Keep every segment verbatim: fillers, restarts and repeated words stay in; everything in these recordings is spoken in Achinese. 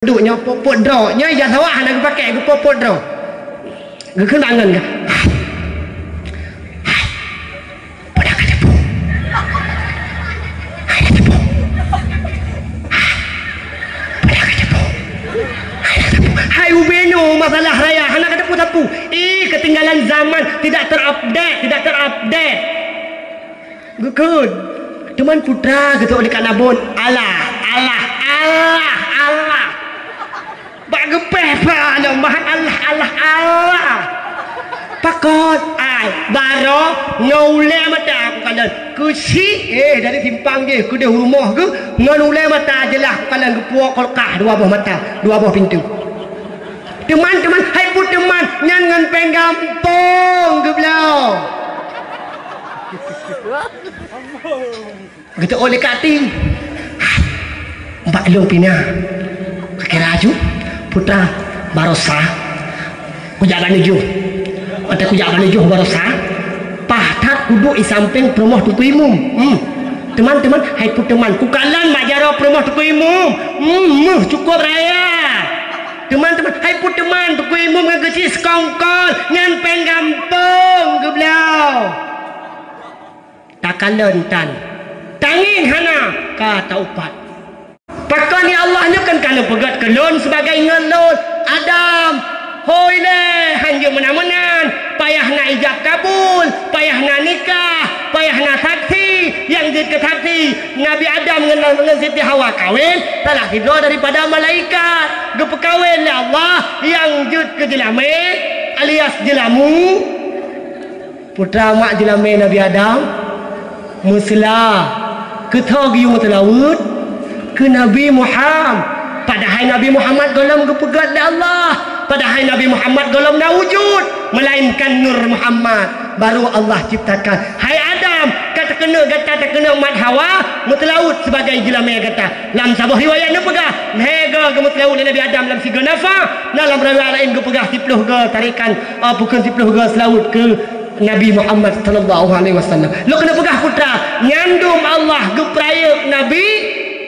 Duek nyoe pok-pok droe. Nyoe ija sawah hana geupakai, geupok-pok droe. Geukheun bak ngon geuh. Hai. Hai. Peue ka teupeu? Hai, ka teupeu. Hai. Peue ka teupeu? Hai, ka teupeu. Hai, ubé nyoe masalah raya, hana ka teupeu sapeue. Ih, ketinggalan zaman, tidak terupdate, tidak terupdate. Geukheun. Teuma putra geutrok di Kanabon. Alah, alah, alah, alah. Bak geupéh pa nyoe mah alah, alah, alah. Pakon ai baroe ngon ulée mata kukalon. Keusi, eh, dari simpang jih keudeh rumoh geuh ngon ulée mata jeulaih kukalon geupuwoe kulkas dua boh mata, dua boh pintoe. Teuma, teuma, hai peue teuma, nyan ngon péng gampông geubloe. Geuteuôt lé Kak Ting. Bak lôn pih na. Kira laju, putra barosa. Kujak bak neujôh. Watée kujak bak neujôh barosa, paih that kuduek di sampéng peurumoh Teungku Imum. Hmm. Teuma, teuma, hai peue teuma, kukalon bak jaroe peurumoh Teungku Imum. Hmm, méuh cukôp raya. Teuma, teuma, hai peue teuma, Teungku Imum ngon geuchik seukongkol, nyan péng gampông geubloe. Takalon tan. Tangieng hana ka taupat. Pakon ya Allah nyoe kan ka neupeugét keu lôn sibagai ngon lôn, Adam. Hôi lé, hanjeuet meunan-meunan. Payah na ijab kabul, payah na nikah, payah na saksi. Nyang jeuet keu saksi, Nabi Adam ngon, ngon Siti Hawa kawen salah sidroe daripada malaikat. Geupeukawen lé Allah nyang jeuet keu jeulamé alias jeulamu. Putra mak jeulamé Nabi Adam, meuseula, keu tho geuyue meuteulaweuet, keu Nabi Muham-, padahai Nabi Muhammad gohlom geupeugét lé Allah, padahai Nabi Muhammad gohlom na wujud, meulainkan Nur Muhammad baru Allah ciptakan. Hai Adam, ka takeuneuk gata takeuneuk mat Hawa meuteulaweuet sibagai jeulamé gata. Lam saboh riwayat neupeugah, lhée goe geumeuteulaweuet lé Nabi Adam lam sigoe nafah, na lam riwayat laén geupeugah siploh goe tarékan, ah, bukon siploh goe seulaweuet keu Nabi Muhammad sallallahu alaihi wasallam. Lôn keuneuk peugah putra, nyan dum Allah geupeurayeuk Nabi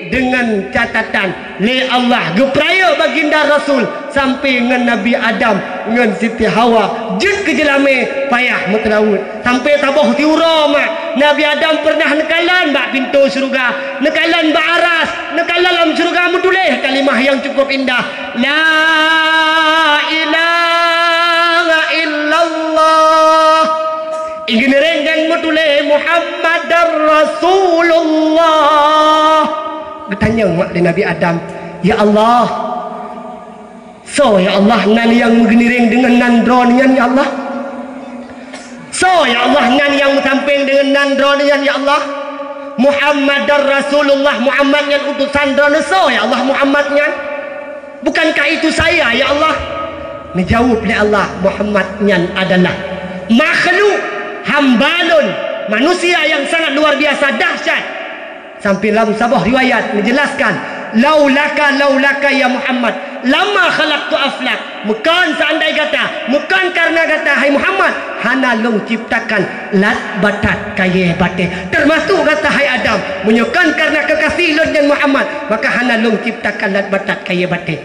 deungon catatan lé Allah geupeurayeuk baginda Rasul sampai ngon Nabi Adam ngon Siti Hawa jeuet keu jeulamé payah meuteulaweuet. Sampai saboh siuroe mak Nabi Adam peureunah neukalon bak pintoe syeuruga, neukalon bak aras, neukalon lam syeuruga meutuléh kalimah nyang cukup indah. La ilaha illallah. Inggeuneureng nyang meutuléh Muhammadar Rasulullah. Geutanyong mak lé Nabi Adam, "Ya Allah, soe ya Allah nan nyang meugeuniréng deungon nan droeneuh nyan ya Allah? Soe ya Allah nan nyang meusampéng deungon nan droeneuh nyan ya Allah? Muhammadar Rasulullah, Muhammad nyan utosan droeneuh, soe ya Allah Muhammad nyan? Bukankah itu saya ya Allah?" Neujaweueb lé Allah, "Muhammad nyan adalah makhluk, hamba lôn, manusia nyang sangat luar biasa dahsyat." Sampai lam saboh riwayat meujeulaskan, "Laulaka, laulaka ya Muhammad, lama khalaqtu aflak." Meukon seandai gata, meukon kareuna gata hai Muhammad, hana lôn ciptakan lat batat kayée batée. Teumasuk gata hai Adam, meunyoe kon kareuna keukaséh lôn nyan Muhammad, maka hana lôn ciptakan lat batat kayée batée.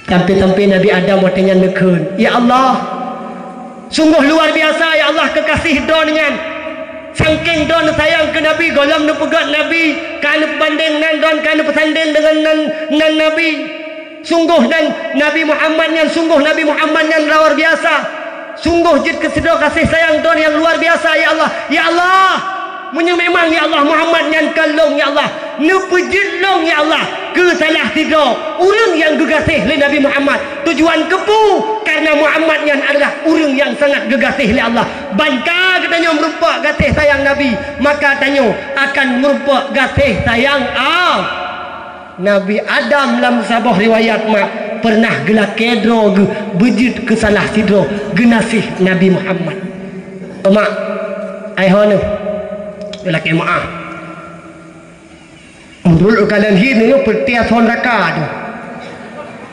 Sampai-sampai Nabi Adam watée nyan neukheun, "Ya Allah, sunggoh luar biasa ya Allah keukaséh droeneuh nyan. Sangkéng droeneuh sayang keu Nabi, gohlom neupeugét Nabi, ka neupeubandeng nan droeneuh, ka neupeusandeng deungon nan, nan Nabi. Sunggoh nan Nabi Muhammad nyan, sunggoh Nabi Muhammad nyan luar biasa." Sunggoh jeuet keu sidroe gaséh sayang droeneuh nyang luar biasa, ya Allah. Ya Allah, meunyoe memang, ya Allah, Muhammad nyan kon lôn, ya Allah, neupeujeuet lôn, ya Allah, keu salah sidroe ureuëng nyang geugaséh lé Nabi Muhammad. Tujuan keupeue? Kareuna Muhammad nyan adalah ureuëng nyang sangat geugaséh lé Allah. Ban ka geutanyoe meurumpok gaséh sayang Nabi, maka tanyoe akan meurumpok gaséh sayang Allah. Nabi Adam lam saboh riwayat mak peureunah geulakée droe geuh beujeuet keu salah sidroe geunaséh Nabi Muhammad. Mak, ai ho neuh, geulakée meuáh. Meunurot geukalon hi neuh peureute asoe nuraka tu.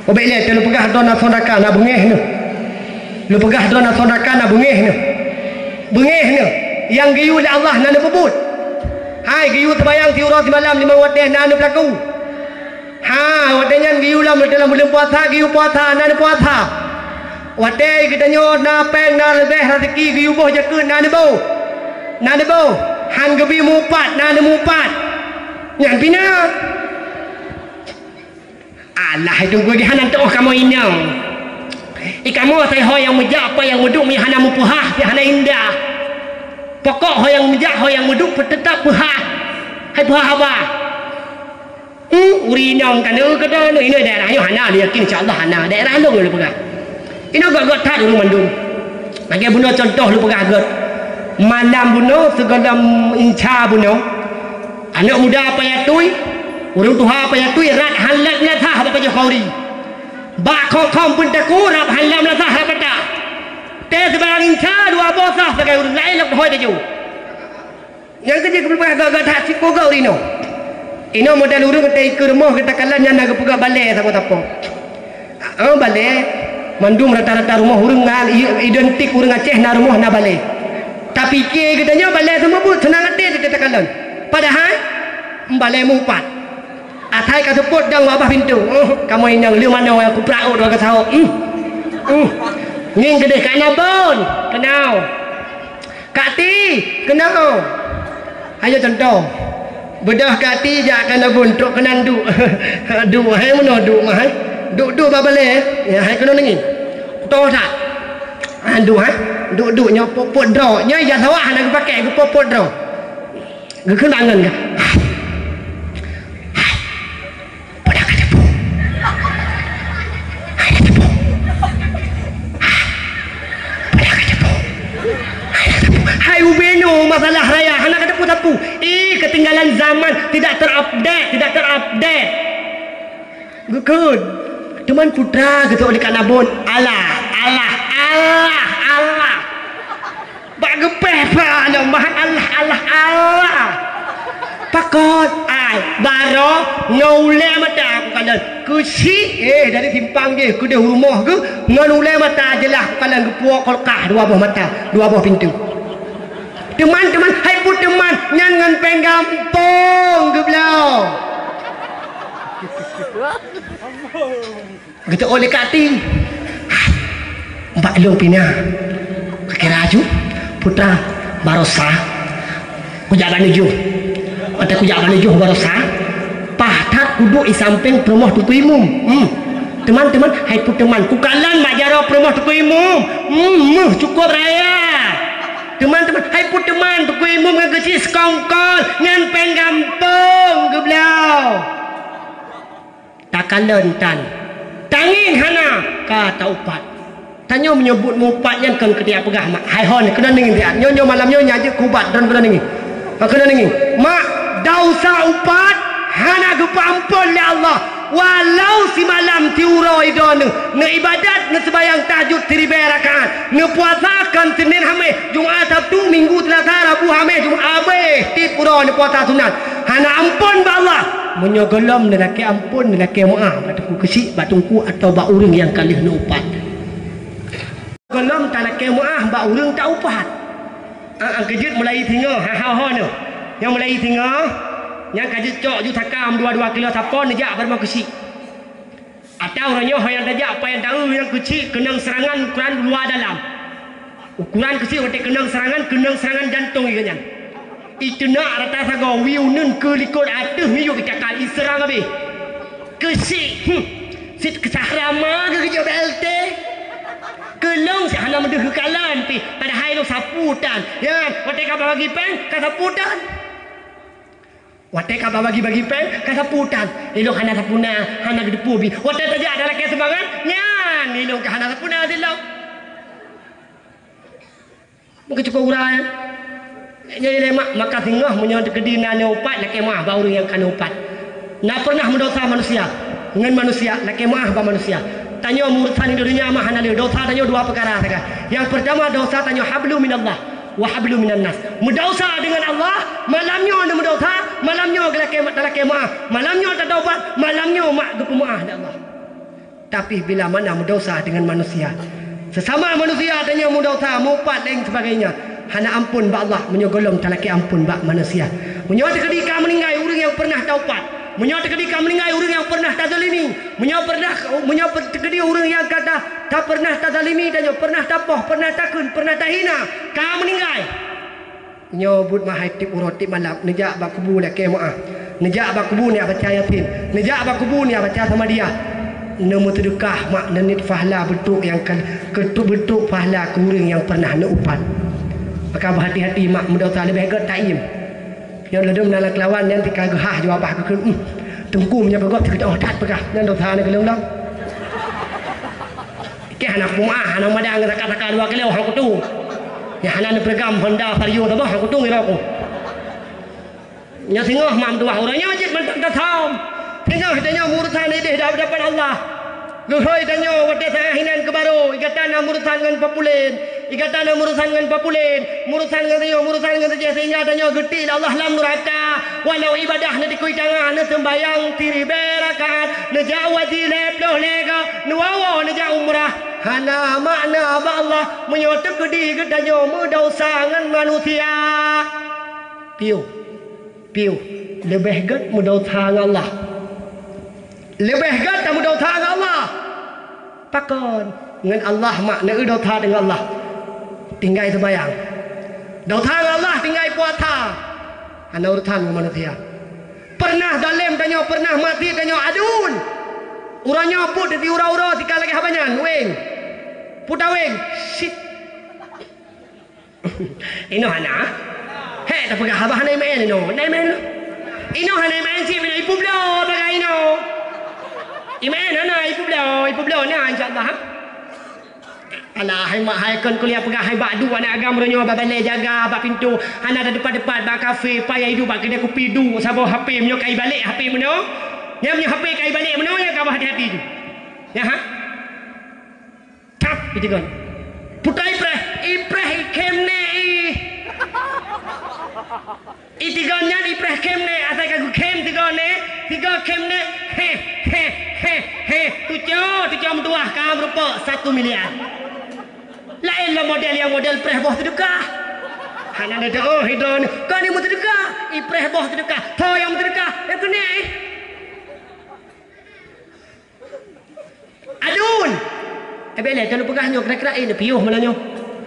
Ubek lé teuh lôn peugah droe asoe nuraka na beungéh neuh. Lôn peugah droe asoe nuraka na beungéh neuh. Beungéh neuh. Nyang geuyue lé Allah na neupeubuet. Hai geuyue seumayang siuroe simalam limong watée na neupeulaku. Ha, watée nyan geuyue lam, dalam buleuen puasa, geuyue puasa, na neupuasa. Watée geutanyoe na péng, na leubeh raseuki, geuyue boh jakeuet, na neuboh. Na neuboh. Han geubi mupat, na neumupat. Nyan pih na. Alah, itu geuh hana teuoh kamoe inong. I kamoe asai ho nyang meujak, apa nyang meuduek, meunyo hana meupeuhah, hana indah. Pokok ho nyang meujak, ho nyang meuduek, peuteutap peuhah. Hai peuhah haba. Hmm, ureueng inong ka na, ka na, inong daerah nyoe hana, yakin insya Allah hana. Daerah lôn lôn peugah. Inong göt-göt that ureueng mandum. Lagée bunoe contoh lôn peugah göt. Malam bunoe sigohlom insa bunoe. Aneuk muda payah tui, ureueng tuha payah tui, rab han lheueh meunasah bak pajoh khauri. Bak khong-khong peuet takue rab han lheueh meunasah rab patak. Tée sibarang insa dua boh sah sagai ureueng laén lom hôi taju. Nyang keujeuet keupeugah gagah that sipoh goe ureueng inong. Inong model ureueng teuh ikeue rumoh geuh takalon nyan na geupeugah balée sapo-sapo. Oh, balée, mandum rata-rata rumoh ureueng ngan i-, identik ureueng Aceh na rumoh na balée. Tapi keu geutanyoe balée seumeubeuet seunang até teuh takalon. Padahai balée mupat. Asai ka seupôt dong babah pintoe. Oh, kamoe inong le manoe nyang kuprak ot dua ka sahok. Hmm. Hmm. Ngieng keudeh ka na bon. Keunong. Kak Ti, keunoe. Ayo contoh. Beudôh Kak Ti jak keunoe bun, trok keunan duek. Duek, hai meunoe duek mah, hai. Duek-duek bak balée, ya, hai keunoe nangis. Kutoh that. Ha, duek, hai. Duek-duek nyoe pok-pok droe. Nyoe ija sawah hana geupakai, geupok-pok droe. Geukheun bak ngon ka. Hai. Hai. Peue ka teupeu? Hai, ka teupeu. Hai, peue ka teupeu? Hai, ka teupeu. Hai, ubé nyoe masalah raya, hana ka teupeu sapeue. Ih, ketinggalan zaman, tidak terupdate, tidak terupdate. Geukheun. Teuma putra geutôk di Kanabon. Alah, alah, alah, alah. Bak geupéh pa nyoe mah, alah, alah, alah. Pakon, ai, baroe ngon ulée mata kukalon. Keuchik, eh, dari simpang jih keudeh rumoh geuh, ngon ulée mata jeulaih kukalon geupuwoe kulkah dua boh mata, dua boh pintoe. Teuma, teuma, hai peue teuma, nyan ngon péng gampông geubloe. Geuteuôt lé Kak Ti. Bak lôn pih na. Kira aju, putra, baroesa. Kujak bak nujoh. Watée kujak bak nujoh baroesa, paih that kuduek i sampéng peurumoh Teungku Imum. Hmm. Teuma, teuma, hai peue teuma, kukalon bak jaroe peurumoh Teungku Imum. Hmm, méuh cukôp raya. Teuma, teuma, hai peue teuma, Teungku Imum ngon Keuchik seukongkol, ngon péng gampông geubloe. Takalon tan. Tangieng hana ka taupat. Tanyoe meunyoe buet meuupat nyan kon keutika peugah mak. Hai hon, keunoe nangis siat. Nyoe, nyoe malam nyoe nyan jeuet kuubat, droeneuh keunoe nangis. Ha, keunoe nangis. Mak, desya upat hana geupeuamphon lé Allah. Walau simalam siuroe droeneuh neuibadat, neuseumayang tahajud siribée rakaat, neupuasa kon Senin, Hamis, Jumat, Sabtu, Minggu, Seulasa, Rabu, Hamis, Jumat, abéh tiep uroe neupuasa sunat. Hana amphon bak Allah. Meunyoe gohlom neulakée amphon, neulakée meuáh bak Teungku Keuchik, bak Teungku, atawa bak ureuëng nyang ka lheueh neuupat. Gohlom talakée meuáh bak ureuëng taupat. Ah, ah, keujeuet mulai singoh, ha, ha, ho nyoe. Nyang mulai singoh, nyang ka jeuet cok ju sakam dua-dua kilo sapo neujak bak rumoh Keuchik. Atawa uroe nyoe ho nyang tajak pajan taeu nyang Keuchik keunong seurangan ukuran luwa dalam. Ukuran Keuchik watée keunong seurangan, keunong seurangan jantong geuh nyan. Iteunak rata sagoe, wie uneuen keu likot ateueh miyueb itakal iseurang habéh. Keuchik, hmm, sit keusah rama geuh geujok B L T. Keunong sit hana meudeuh geukalon pih, padahai lôn sapu tan. Nyan, watée ka bagi péng, ka sapu tan. Watée ka bagi-bagi péng, ka sapu tan. Ilong hana sapu na, hana geuteupeue bit. Watée tajak talakée sumbangan, nyan ilong ka hana sapu na silong. Meukeue cukôp urai. Nyan ilée mak, maka singoh meunyoe teukeudi na neuupat, lakée meuáh bak ureuëng nyang ka neuupat. Na peureunah meudesya manusia ngon manusia, lakée meuáh bak manusia. Tanyoe meurusan di donya mah hana lé. Desya tanyoe dua peukara sagai. Nyang peurtama desya tanyoe hablum minallah. Wa hablum minan nas. Meudesya deungon Allah, malam nyoe neumeudesya, malam nyoe geulakée, talakée meuáh, malam nyoe tataubat, malam nyoe mak geupeumeuáh lé Allah. Tapi bila mana meudesya deungon manusia, sesama manusia tanyoe meudesya, meuupat laén sebagainya, hana amphon bak Allah meunyoe gohlom talakée amphon bak manusia. Meunyoe teukeudi ka meuninggai ureuëng nyang peureunah taubat, Meunyoe teukeudi ka meuninggai ureuëng nyang pernah tazalimi, meunyoe pernah, meunyoe per-, teukeudi ureuëng nyang ka ta-, ta-, pernah tazalimi tanyoe, pernah tapoh, pernah takheun, pernah tahina, ka meuninggai, nyoe buet meuhai tieb uroe tieb malam, neujak bak kubu lakée meuáh, neujak bak kubu neujak baca Yasin, neujak bak kubu neujak baca Samadiyah, neumeuseudeukah mak, neuniet pahala beutôk nyang ka, keutuk beutôk pahala keu ureuëng nyang pernah neuupat. Maka beuhati-hati mak, meudesya leubeh gét taiem. Nyoe ladôm na lam keulawan nyan tika geuhah jawabah geukheun, "Uhm, teungku meunyoe keu gob teukeudeuh that peugah, nyan desya na keulong-long." Keh hana peumeuáh, hana mada ngon saka-saka dua kilo han kutu. Nyang hana neupeuragam Honda Vario saboh han kutu ngira ku. Nyoe singoh mam tuah uroe nyoe cit mantong tasam. Singoh tanyoe meurusan ideh di hadapan Allah. Geuhôi tanyoe watée saát hinan keu barô, igata na meurusan ngon papulen, igata na meurusan ngon papulen, meurusan ngon sinyoe, meurusan ngon sijeh, sehingga tanyoe geuti lé Allah lam nuraka. Walau ibadah neudikui tangaih, neuseumbayang siribée rakaat, neujak haji lhée ploh lhée goe, neuwoe neujak umrah, hana makna bak Allah meunyoe teukeudi geutanyoe meudesya ngon manusia. Piôh, piôh, leubeh gét meudesya ngon Allah. Leubeh gét tameudesya ngon Allah. Pakon? Ngon Allah mak, na eu desya deungon Allah. Tinggai seumayang. Desya ngon Allah tinggai puasa. Hana urusan ngon manusia. Pernah zalem tanyoe, pernah maksiet tanyoe, adun. Uroe nyoe put di uroe-uroe tika lagée haba nyan, weng. Puta weng. Sit. Inoe hana. Hek tapeugah haba hana iman inoe. Hana iman. Inoe hana iman cit inoe ipeubloe bagai inoe. Iman hana ipeubloe, ipeubloe na insya Allah. Alah, hai mak, hai kon kuliah peugah hai bak duek aneuk agam uroe nyoe bak balée jaga bak pintoe, hana tadepat-depat bak kafe, payah iduek bak keudée kupi duek saboh H P meunyoe ka ibalek H P meunoe. Nyan meunyoe H P ka ibalek meunoe, nyan ka beuhati-hati tu. Nyan ha. Tap, itigon. Putai preh, ipreh ikhém nèk ih. Itigon nyan ipreh khém nèk, asai ka geukhém tigon nèk, tigon khém nèk. Heh, heh, heh, heh. Tucok, tucok meutuah ka meurumpok satu miliar. Laén lom model nyang model preh boh seudeukah. Hana neuteuôh hidroe nyoe. Kon nyang meuseudeukah, ipreh boh seudeukah. Tho nyang meuseudeukah, nyang keuneuk ih. Adun! Eh, bék lé, talu peugah nyoe kira-kira, eh, neupiôh malam nyoe.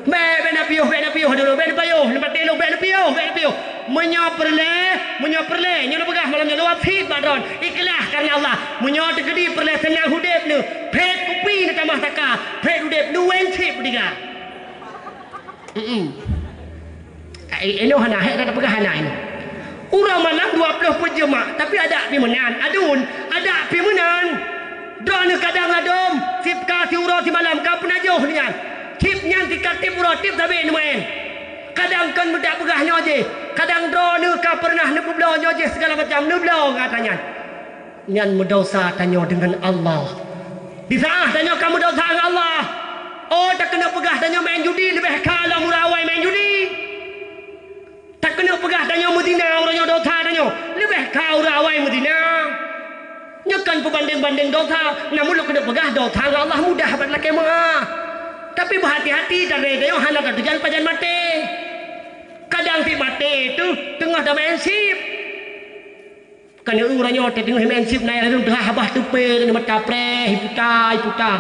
Bék, bék neupiôh, bék neupiôh dulu, bék neupiôh, leupah teuh, bék neupiôh, bék neupiôh. Meunyoe peureulée, meunyoe peureulée, nyoe neupeugah malam nyoe, lewat fit bak droen, ikhlas kareuna Allah. Meunyoe teukeudi peureulée seunang udeb neuh, phét kupi neutamah saka, phét udeb neuweng cit peutiga. Mm-mm. Eh, inoe hana, hék that peugah hana inoe. Uroe malam dua ploh peuet jeuem mak, tapi adak pih meunan. Adun, adak pih meunan. Droeneuh kadang ladôm, sib ka siuroe simalam ka peunajoh nyan. Cit nyan tika tieb uroe tieb sabe neumaén. Kadang kon meudak peugah nyoe jih, kadang droeneuh ka peureunah neupeubloe nyoe jih, sigala macam neubloe gata nyan. Nyan meudesya tanyoe deungon Allah. Di saát tanyoe ka meudesya ngon Allah, oh, takeuneuk peugah tanyoe maén judi leubeh ka lom ureuëng awai maén judi. Takeuneuk peugah tanyoe meuzina, uroe nyoe desya tanyoe leubeh ka ureuëng awai meuzina. Nyoe kon peubandeng-bandeng desya, namun lôn keuneuk peugah desya ngon Allah mudah bak lakée meuáh. Tapi beuhati-hati, tanyoe hana tatujan pajan maté. Kadang sit maté teuh teungoh tamaén sib. Ka neu uroe nyoe teuh teungoh imaén sib na nyang lheueh teuhah babah teupée, mata preh, iputa, iputa.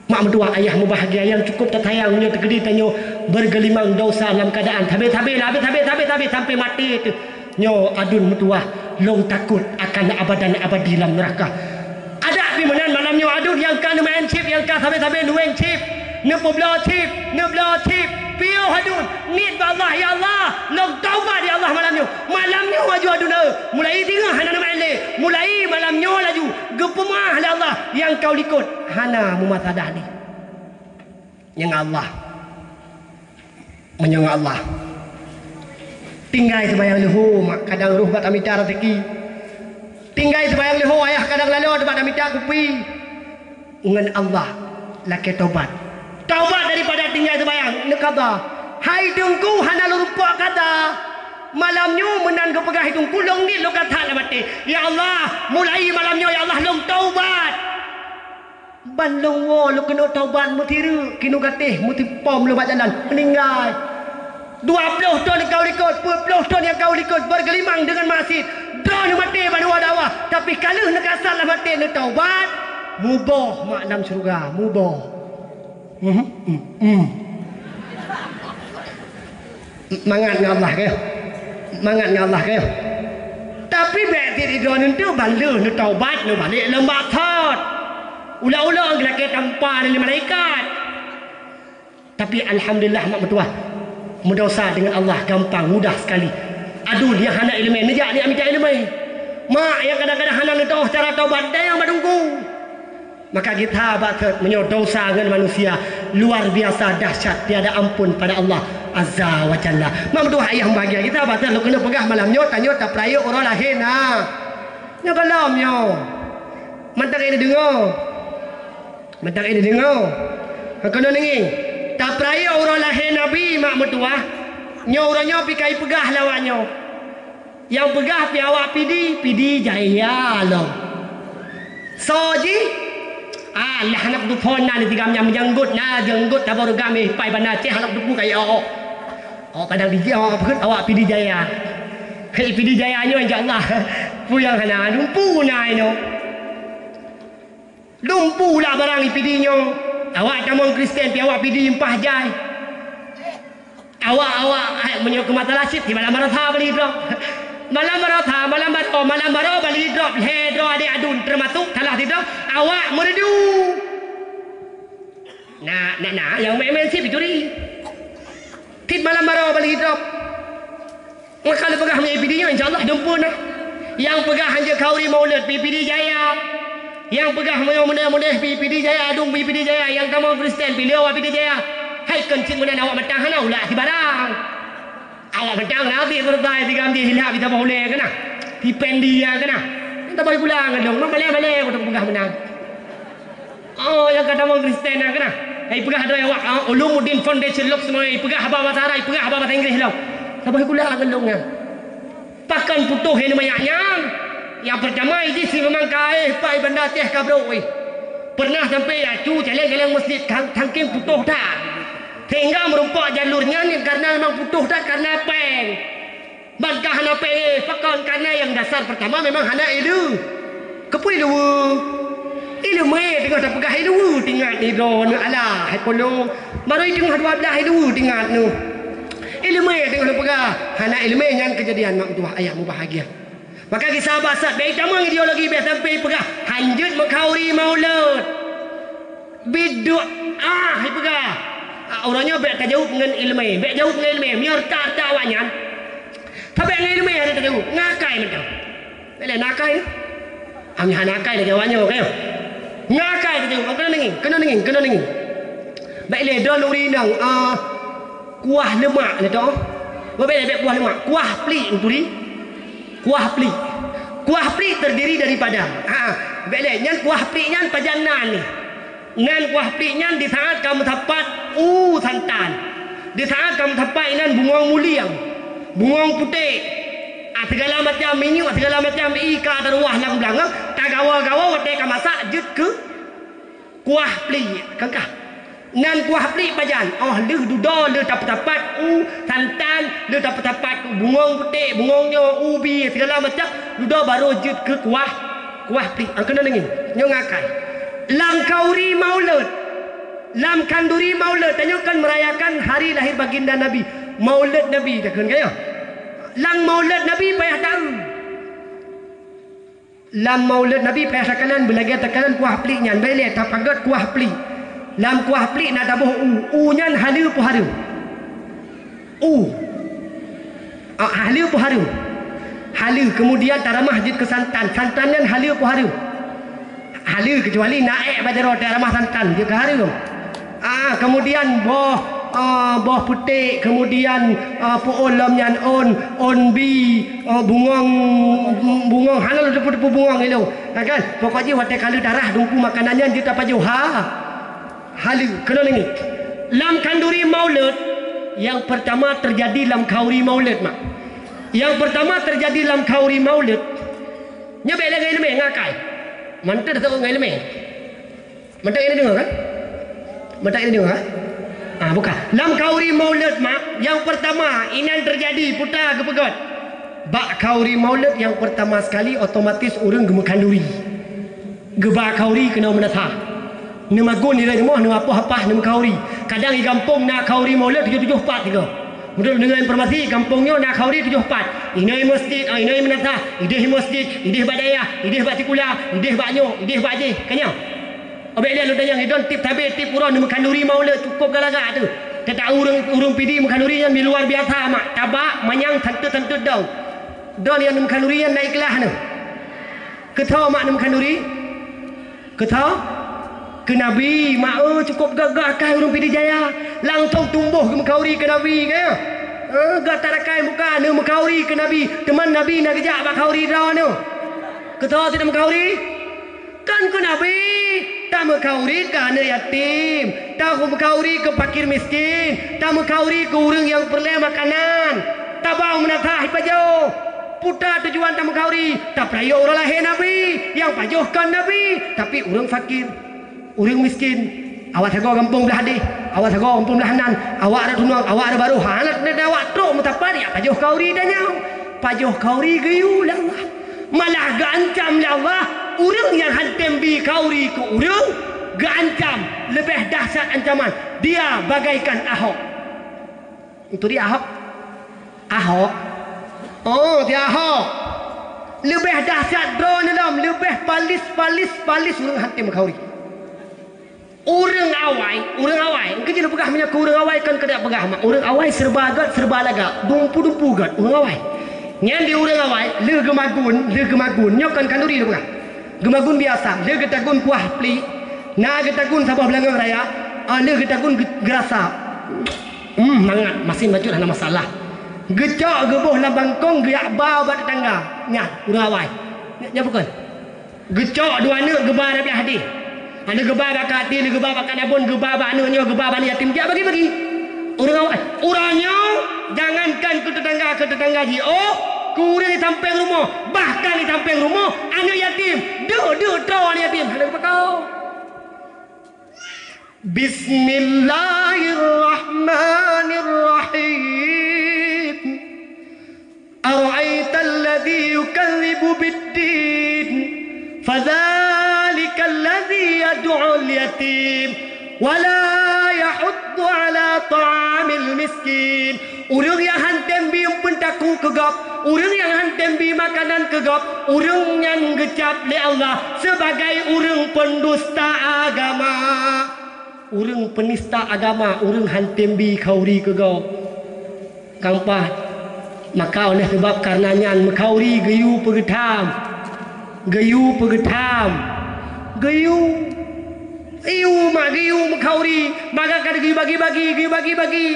Mak meutuah ayah mubahgia nyang cukup tatayang, nyoe teukeudi tanyoe beugeulimang desya lam keuadaan sabe-sabe, sabe-sabe, sabe-sabe sampoe maté teuh. Nyoe adun meutuah, lôn takot akan abadan abadi lam neuraka. Adak pih meunan malam nyoe adun nyang ka neumaén sib, nyang ka sabe-sabe neuweng sib, neupeubloe sib, neubloe sib, piôh adun, niet bak Allah, "Ya Allah, lôn taubat ya Allah malam nyoe." Malam nyoe laju adun, eh, mulai singoh hana neumaén lé, mulai malam nyoe laju geupeumeuáh lé Allah nyang ka u likot hana meumasalah lé. Nyang Allah. Meunyoe ngon Allah. Tinggai seumayang leuhô, mak, kadang roh bak tamita raseuki. Tinggai seumayang leuhô, ayah, kadang laloe bak tamita kupi. Ngon Allah lakée tobat. Tobat daripada tinggai seumayang, neukaba. Hai Teungku, hana lôn rumpok kata. Malam nyoe meunan geupeugah hai Teungku, lôn niet lôn ka that lam até. Ya Allah, mulai malam nyoe, ya Allah, lôn tobat. Ban lôn woe lôn keuneuk taubat, meusireuk keunoe gatéh, meutipom lôn bak jalan, meuninggai. Dua ploh thon nyang ka u likot, peuet ploh thon nyang ka u likot, beugeulimang deungon maksiet. Droeneuh maté bak luwa dakwah, tapi ka lheueh neukasat lam até neutaubat, muboh mak lam syeuruga, muboh. Mhm, mhm, mhm. Mangat ngon Allah keuh. Mangat ngon Allah keuh. Tapi bèk sit droeneuh teuh ban lheueh neutaubat, neubalek lom bak thot. Ulok-ulok geulakèe tampa lé malaikat. Tapi alhamdulillah mak meutuwah, meudesya deungon Allah gampang, mudah sekali. Aduen nyang hana ileumèe neujak neujak mita ileumèe. Mak nyang kadang-kadang hana neutôh cara taubat, dayang bak teungku. Maka gita bak thot meunyoe desya ngon manusia luar biasa dahsyat tiada ampun pada Allah Azza wa Jalla. Mak meutuwah ayah bahagia, gita bak thot lôn keuneuk peugah malam nyoe, tanyoe tapeurayeuk uroe lahé na. Nyoe gohlom nyoe. Mantong ini deungoe. Mantong ini deungoe. Keunoe ngieng. Tapeurayeuk uroe lahé Nabi mak meutuwah. Nyoe uroe nyoe pih ka ipeugah lé awak nyoe. Nyang peugah pih awak Pidie, Pidie Jaya lom. Soe jih? Alah, hana kuteupeu na di tigam nyang meujanggot na, janggot tabôh rugam, eh, pai banda ceh hana kuteupeu kaya awak. Awak kadang dijak awak peugah awak Pidie Jaya. Hei, Pidie Jaya nyoe, insya Allah. Peue nyang hana, lumpu na inoe. Lumpu lah barang i Pidie nyoe. Awak tamong Kristen pih awak Pidie impah jai. Awak, awak, eh, meunyoe keu masalah cit, di malam baroesa bali droe. Malam baroesa, malam baroe, malam baroe bali droe, lhèe droe adék aduen, teumasok salah sidroe, awak meureudu. Na, na, na, nyang main-main cit jituri. Cit malam baroe bali droe. Maka lôn peugah meunyoe Pidie nyoe, insya Allah dumpeue na. Nyang peugah hanjeuet khanduri maulud, Pidie Jaya. Nyang peugah meunyoe mudeh-mudeh, Pidie Jaya, aduen Pidie Jaya. Nyang tamong Kristen, pih lé awak Pidie Jaya. Hai kon cit meunan awak mantong hana ulak sibarang. Awak mantong na abéh beureutai, tigam jih hilap, ita boh ulèe keunah. Tipendi ya keunah. Ita boh gula ngon lôn, balèe-balèe kuteuk peugah meunan. Oh, nyang ka tamong Kristen na keunah. Hai peugah droe awak, ah, Ulumuddin Foundation lok semuanya. Peugah haba bahasa Arab, peugah haba bahasa Inggris lom. Saboh gula ngon lôn nyan. Pakon putôh ilèe manyak nyan? Nyang peurtama, iji si memang ka éh pai banda teh ka brôk éh. Pernah sampai acu caleng-caleng masjid thang-, thangkeng putôh that. Sehingga meurumpok jalur nyan karena memang putôh that karena péng. Ban ka hana péng éh, pakon? Karena nyang dasar peurtama memang hana ileu-, keupeue ileue? Ileumèe teungoh tapeugah ileue tingat ni droeneuh alah hai polong. Barô teungoh dua blah ileue tingat neuh. Ileumèe teungoh tapeugah, hana ileumèe nyan keujadian mak meutuwah ayah mubahgia. Maka gisa bak sat bèk tamong ideologi bèk sampai peugah hanjeuet meukhanduri maulud. Bid'ah ipeugah. Ah, uroe nyoe bèk tajaweueb ngon ileumèe, bèk jaweueb ngon ileumèe, meunyoe rata-rata awaknyan. Sabèk ngon ileumèe hana tajaweueb, ngakai mantong. Bèk lé ngakai. Ami hana akai lagèe awaknyoe, ka nyoe. Ngakai tajaweueb, keunoe ngieng, keunoe ngieng, keunoe ngieng. Bèk lé droe lôn rinong, ah, kuah lemak nyoe toh. Bèk lé, bèk kuah lemak, kuah plik, turi. Kuah plik. Kuah plik terdiri daripada, ha, bèk lé, nyan kuah plik nyan pajan nan nyoe. Nan kuah plik nyan di saat ka meusapat u santan. Di saat ka meusapat inan bungong mulieng, bungong putéh, ah, sigala macam minyeuk, sigala macam ié ka taruwah lam blang, tagawa-gawa watèe ka masak jeuet keu kuah plik. Kan kah? Nan kuah plik pajan, oh lheueh dudoe lheueh tapeusapat u santan, lheueh tapeusapat u bungong putéh, bungong nyoe, ubi, sigala macam, dudoe barô jeuet keu kuah, kuah plik. Ah, keunoe ngieng, nyoe ngakai. Lam khanduri maulud, lam khanduri maulud, tanyoe kan merayakan hari lahir baginda Nabi. Maulud Nabi, takheun ka nyoe. Lam maulud Nabi payah taeu. Lam maulud Nabi payah takalon, beulagèe takalon kuah plik nyan, bèk lé tapagot kuah plik. Lam kuah plik na taboh u, u nyan haleue peu hareuem? U. Ah, haleue peu hareuem? Haleue, keumudian taramah jeuet keu santan. Santan nyan haleue peu hareuem? Haleue, keucuali na èk bak jaroe taramah santan, jeuet keu hareuem. Ah, keumudian boh, ah, boh putéh, keumudian, ah, peu ôn lom nyan ôn, ôn bi, ah, bungong, bungong, hana lôn teupeu-teupeu bungong ilôn. Nah kan, pokok jih watèe ka lheueh tarah dumpeue makanan nyan jeuet tapajoh. Ha. Haleue, keunoe ngieng. Lam khanduri maulud, nyang peurtama teujadi lam khanduri maulud, mak. Nyang peurtama teujadi lam khanduri maulud, nyoe bèk lé ngon ileumèe, ngakai. Mantong taeu ngon ileumèe. Mantong ini deungoe kan? Mantong ini deungoe kan? Ah, buka. Lam khanduri maulud, mak, nyang peurtama inan teujadi, puta geupeugöt. Bak khauri Maulud nyang peurtama sekali, otomatis ureuëng geumeukanuri. Geuba khauri keunoe meunasah. Neumagun nilai rumoh, neuapah-apah, neumeukauri. Kadang di gampông na khauri Maulud tujoh tujoh pat sigoe. Meunurot deungon informasi, gampông nyoe na khauri tujoh pat. Inoe masjid, ah, inoe meunasah, ideh masjid, ideh bak dayah, ideh bak sikula, ideh bak nyoe, ideh bak jih, ka nyoe. Obek lé lôn tanyong, idon tieb sabe, tieb uroe neumeukanuri Maulud, cukôp galak-galak teuh. Teutab ureuëng, ureuëng Pidie meukanuri nyan luar biasa mak, tabak manyang santeut-santeut dong. Droe nyang neumeukanuri nyan na ikhlaih neuh. Keu soe mak neumeukanuri? Keu soe? Keu Nabi, mak, eh, cukôp gagah kai ureuëng Pidie Jaya. Langsong tumbôh geumeukauri keu Nabi, ka? Eh, gata rakai muka neumeukauri keu Nabi, teuma Nabi na geujak bak khauri droe neuh. Keu soe sit neumeukauri? Kan keu Nabi, tameukauri keu aneuëk yatim, tameukauri keu fakir miskin, tameukauri keu ureuëng nyang peureulée makanan, tabang meunasah ipajoh. Peue tujuan tameukauri? Tapeurayeuk uroe lahé Nabi, nyang pajoh kon Nabi, tapi ureuëng fakir, ureuëng miskin. Awak sagoe gampông blah deh, awak sagoe gampông blah nan, awak rot tunong, awak rot barôh, hana teuntée awak trok meusapat jak pajoh khauri tanyoe. Pajoh khauri geuyue lé Allah. Malah geuancam lé Allah, ureuëng nyang hántom bi khauri keu ureuëng, geuancam leubeh dahsyat ancaman, dia bagaikan Ahok. Itu dia Ahok. Ahok. Oh, dia Ahok. Leubeh dahsyat droeneuh lom, leubeh palis, palis, palis ureuëng hántom khauri. Ureuëng awai, ureuëng awai. Engkau jeuet peugah meunyoe keu ureuëng awai kon keuneuk peugah mak. Ureuëng awai serba gét, serba lagak, dumpu-dumpu gét ureuëng awai. Nyan di ureuëng awai, lheueh geumagun, lheueh geumagun. Nyoe kon khanuri lôn peugah. Geumagun biasa, lheueh geutagun kuah plik. Na geutagun saboh beulangöng raya, ah, lheueh geutagun ge-, geurasa. Hmm, mangat, masin bacut hana masalah. Geucok geuboh lam bangkong, geujak ba bak tetangga. Nyan, ureuëng awai. Nyan, nyan bukon. Geucok dua aneuëk geuba rot blah deh. Aneuëk geuba bak ka até, aneuëk geuba bak ka nabon, geuba bak aneuëk nyoe, geuba bak aneuëk yatim, jak bagi-bagi. Ureuëng awai, uroe nyoe jangankan keu tetangga, keu tetangga jiôh, keu ureuëng di sampéng rumoh, bahkan di sampéng rumoh aneuëk yatim, deuk-deuk troe aneuëk yatim, hana geupakon. Bismillahirrahmanirrahim. Ara'aital ladzi yukadzibu biddin, fadzalikal ladzi yad'ul yatim, wa la yahuddu ala ta'amil miskin. Ureuëng nyang hántom bi eumpeuen takue keu gob, ureuëng nyang hántom bi makanan keu gob, ureuëng nyan geucab lé Allah sibagai ureuëng peundusta agama. Ureuëng peunista agama, ureuëng hántom bi khauri keu gob. Kang paih, maka oleh sabab kareuna nyan meukhauri geuyue peugeutham. Geuyue peugeutham. Geuyue. Geuyue mak geuyue meukhauri, maka ka geuyue bagi-bagi, geuyue bagi-bagi.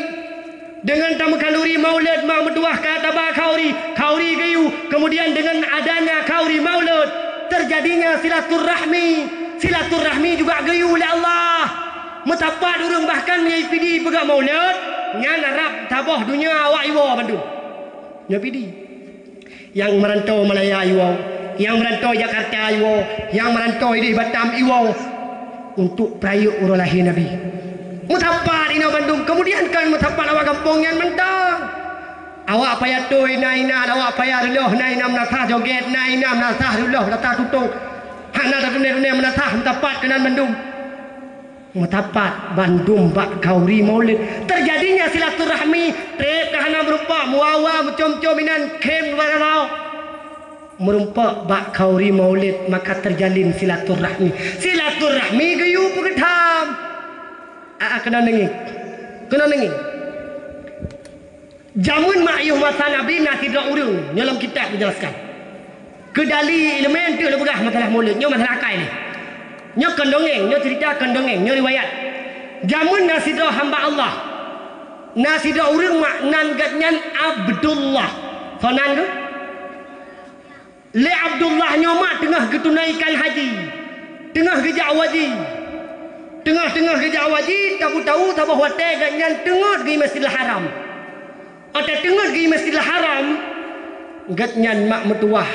Deungon tameukhanuri Maulud, mak meutuwah ka taba khauri, khauri geuyue. Kemudian dengan adanya khauri Maulud, terjadinya silaturahmi. Silaturahmi juga geuyue lé Allah. Meusapat ureuëng bahkan meunyoe Pidie peugah Maulud, nyan rab saboh donya awak iwoe bandum. Nyoe Pidie. Nyang meurantau Malaya iwoe, nyang meurantau Jakarta iwoe, nyang meurantau ideh Batam iwoe untuk peurayeuk uroe lahé Nabi. Meusapat inoe bandum, kemudian kan meusapat awak gampông nyan mantong. Awak payah toi na inan, awak payah reuloh na inan meunasah jogét, na inan meunasah reuloh data tutong. Hana tatuné-tuné meunasah meusapat keunan bandum. Meusapat bandum bak khauri Maulud. Terjadinya silaturahmi, trép ka hana meureumpok, muawa meucom-com inan khém luwa lawa. Meureumpok bak khauri Maulud, maka terjalin silaturahmi. Silaturahmi geuyue peugeutham. Aa, keunoe deungoe. Keunoe deungoe. Jameun mak yoh masa Nabi na sidroe ureuëng, nyoe lam kitab geujelaskan. Keu dali ileumèe eunteuk lôn peugah masalah Maulud, nyoe masalah akai nyoe. Nyoe kon dongeng, nyoe cerita kon dongeng, nyoe riwayat. Jameun na sidroe hamba Allah. Na sidroe ureuëng mak nan geuh nyan Abdullah. Soe nan geuh? Lé Abdullah nyoe mak teungoh geutunaikan haji, teungoh geujak haji. Teungoh-teungoh geujak haji, tabu-tabu saboh watèe geuh nyan teungeut geuh Masjidil Haram. Watèe teungeut geuh Masjidil Haram, geuh nyan mak meutuwah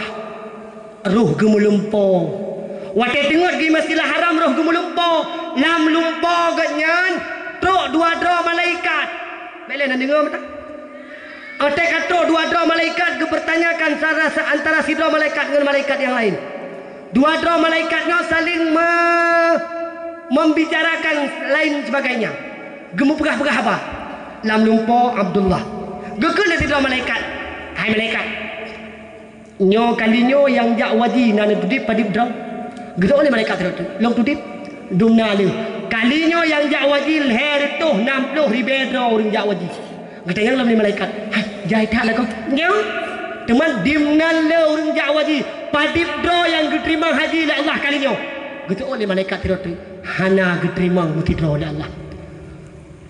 roh geumeulumpo. Watèe teungeut geuh Masjidil Haram roh geumeulumpo, lam lumpo geuh nyan trok dua droe malaikat. Bèk lé na deungoe mata. Watée ka trok dua droe malaikat geupeurtanyakan antara, antara sidroe malaikat ngon malaikat nyang laén. Dua droe malaikat nyoe saléng me-, membicarakan lain sebagainya. Geumeupeugah-peugah haba lam lumpoe Abdullah. Geukheun lé sidroe malaikat, "Hai malaikat, nyoe kali nyoe nyang jak haji na neutudeb padub droe?" Geujaweueb lé malaikat sidroe teuk, "Lôn tudeb." "Dumna lheueh. Kali nyoe nyang jak haji lhée reutôh nam ploh ribée droe ureuëng jak haji." Geutanyong lom lé malaikat, "Hai, jai that lagoe?" "Nyoe." "Teuma dumna lheueh ureuëng jak haji, padub droe nyang geuteurimong haji lé Allah kali nyoe?" Geujaweueb lé malaikat sidroe teuk, "Hana geuteurimong meusidroe lé Allah."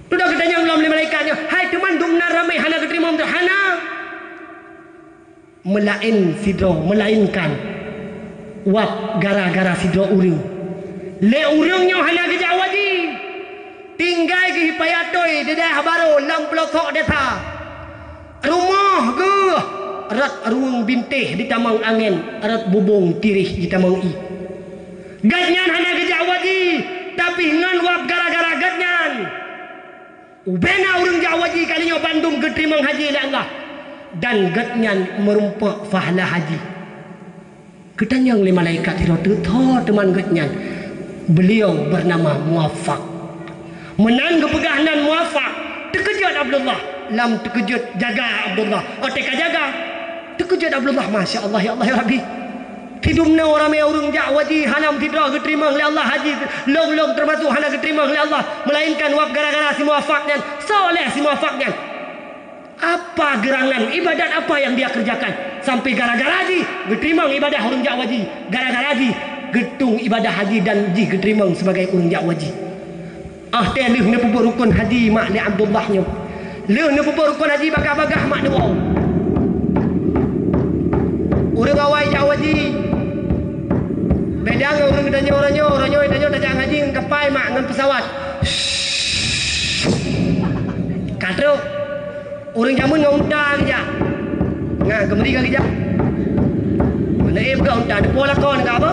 Dudoe geutanyong lom lé malaikat nyoe, "Hai, teuma dumna ramé hana geuteurimong?" "Hana." Meulaén sidroe, meulaénkan wab gara-gara sidroe ureuëng. Lé ureuëng nyoe hana geujak haji, tinggai geuh payah toi di daerah barô lam peulosok desa. Rumoh geuh rot ruweueng bintéh jitamong angén, rot bubông tireh jitamong ié. Gobnyan hana geujak haji, tapi ngon wab gara-gara gobnyan, ubena ureuëng jak haji kali nyoe bandum geuteurimong haji lé Allah, dan gobnyan meurumpok pahala haji. Geutanyong lé malaikat sidroe teuk, "Soe teuma gobnyan?" "Beliau bernama Muwafaq." Meunan geupeugah nan Muwafaq, teukeujot Abdullah. Lam teukeujot jaga Abdullah. Watée ka jaga, teukeujot Abdullah, "Masya Allah, ya Allah, ya Rabbi. Sidum nyoe ramé ureuëng jak haji, hana sidroe geuteurimong lé Allah haji, lôn-lôn teumasok hana geuteurimong lé Allah, meulaénkan wab gara-gara si Muwafaq nyan. Soe lé si Muwafaq nyan? Apa geurangan, ibadat apa yang dia kerjakan sampai gara-gara jih geuteurimong ibadah ureuëng jak haji, gara-gara jih geutueng ibadah haji dan jih geuteurimong sibagai ureuëng jak haji?" Óh tée lheueh neupeubuet rukon haji mak lé Abdullah nyoe. Lheueh neupeubuet rukon haji bagah-bagah mak neuwoe. Ureuëng awai jak haji. Beda ngon ureuëng tanyoe, uroe nyoe, uroe nyoe tanyoe tajak haji ngon kapai mak, ngon peusawat. Ka trok. Ureuëng jameun ngon unta geujak. Nyan, keumeuri ka geujak. Meunan éh peugah unta, neupo lakoe nyan ka apa?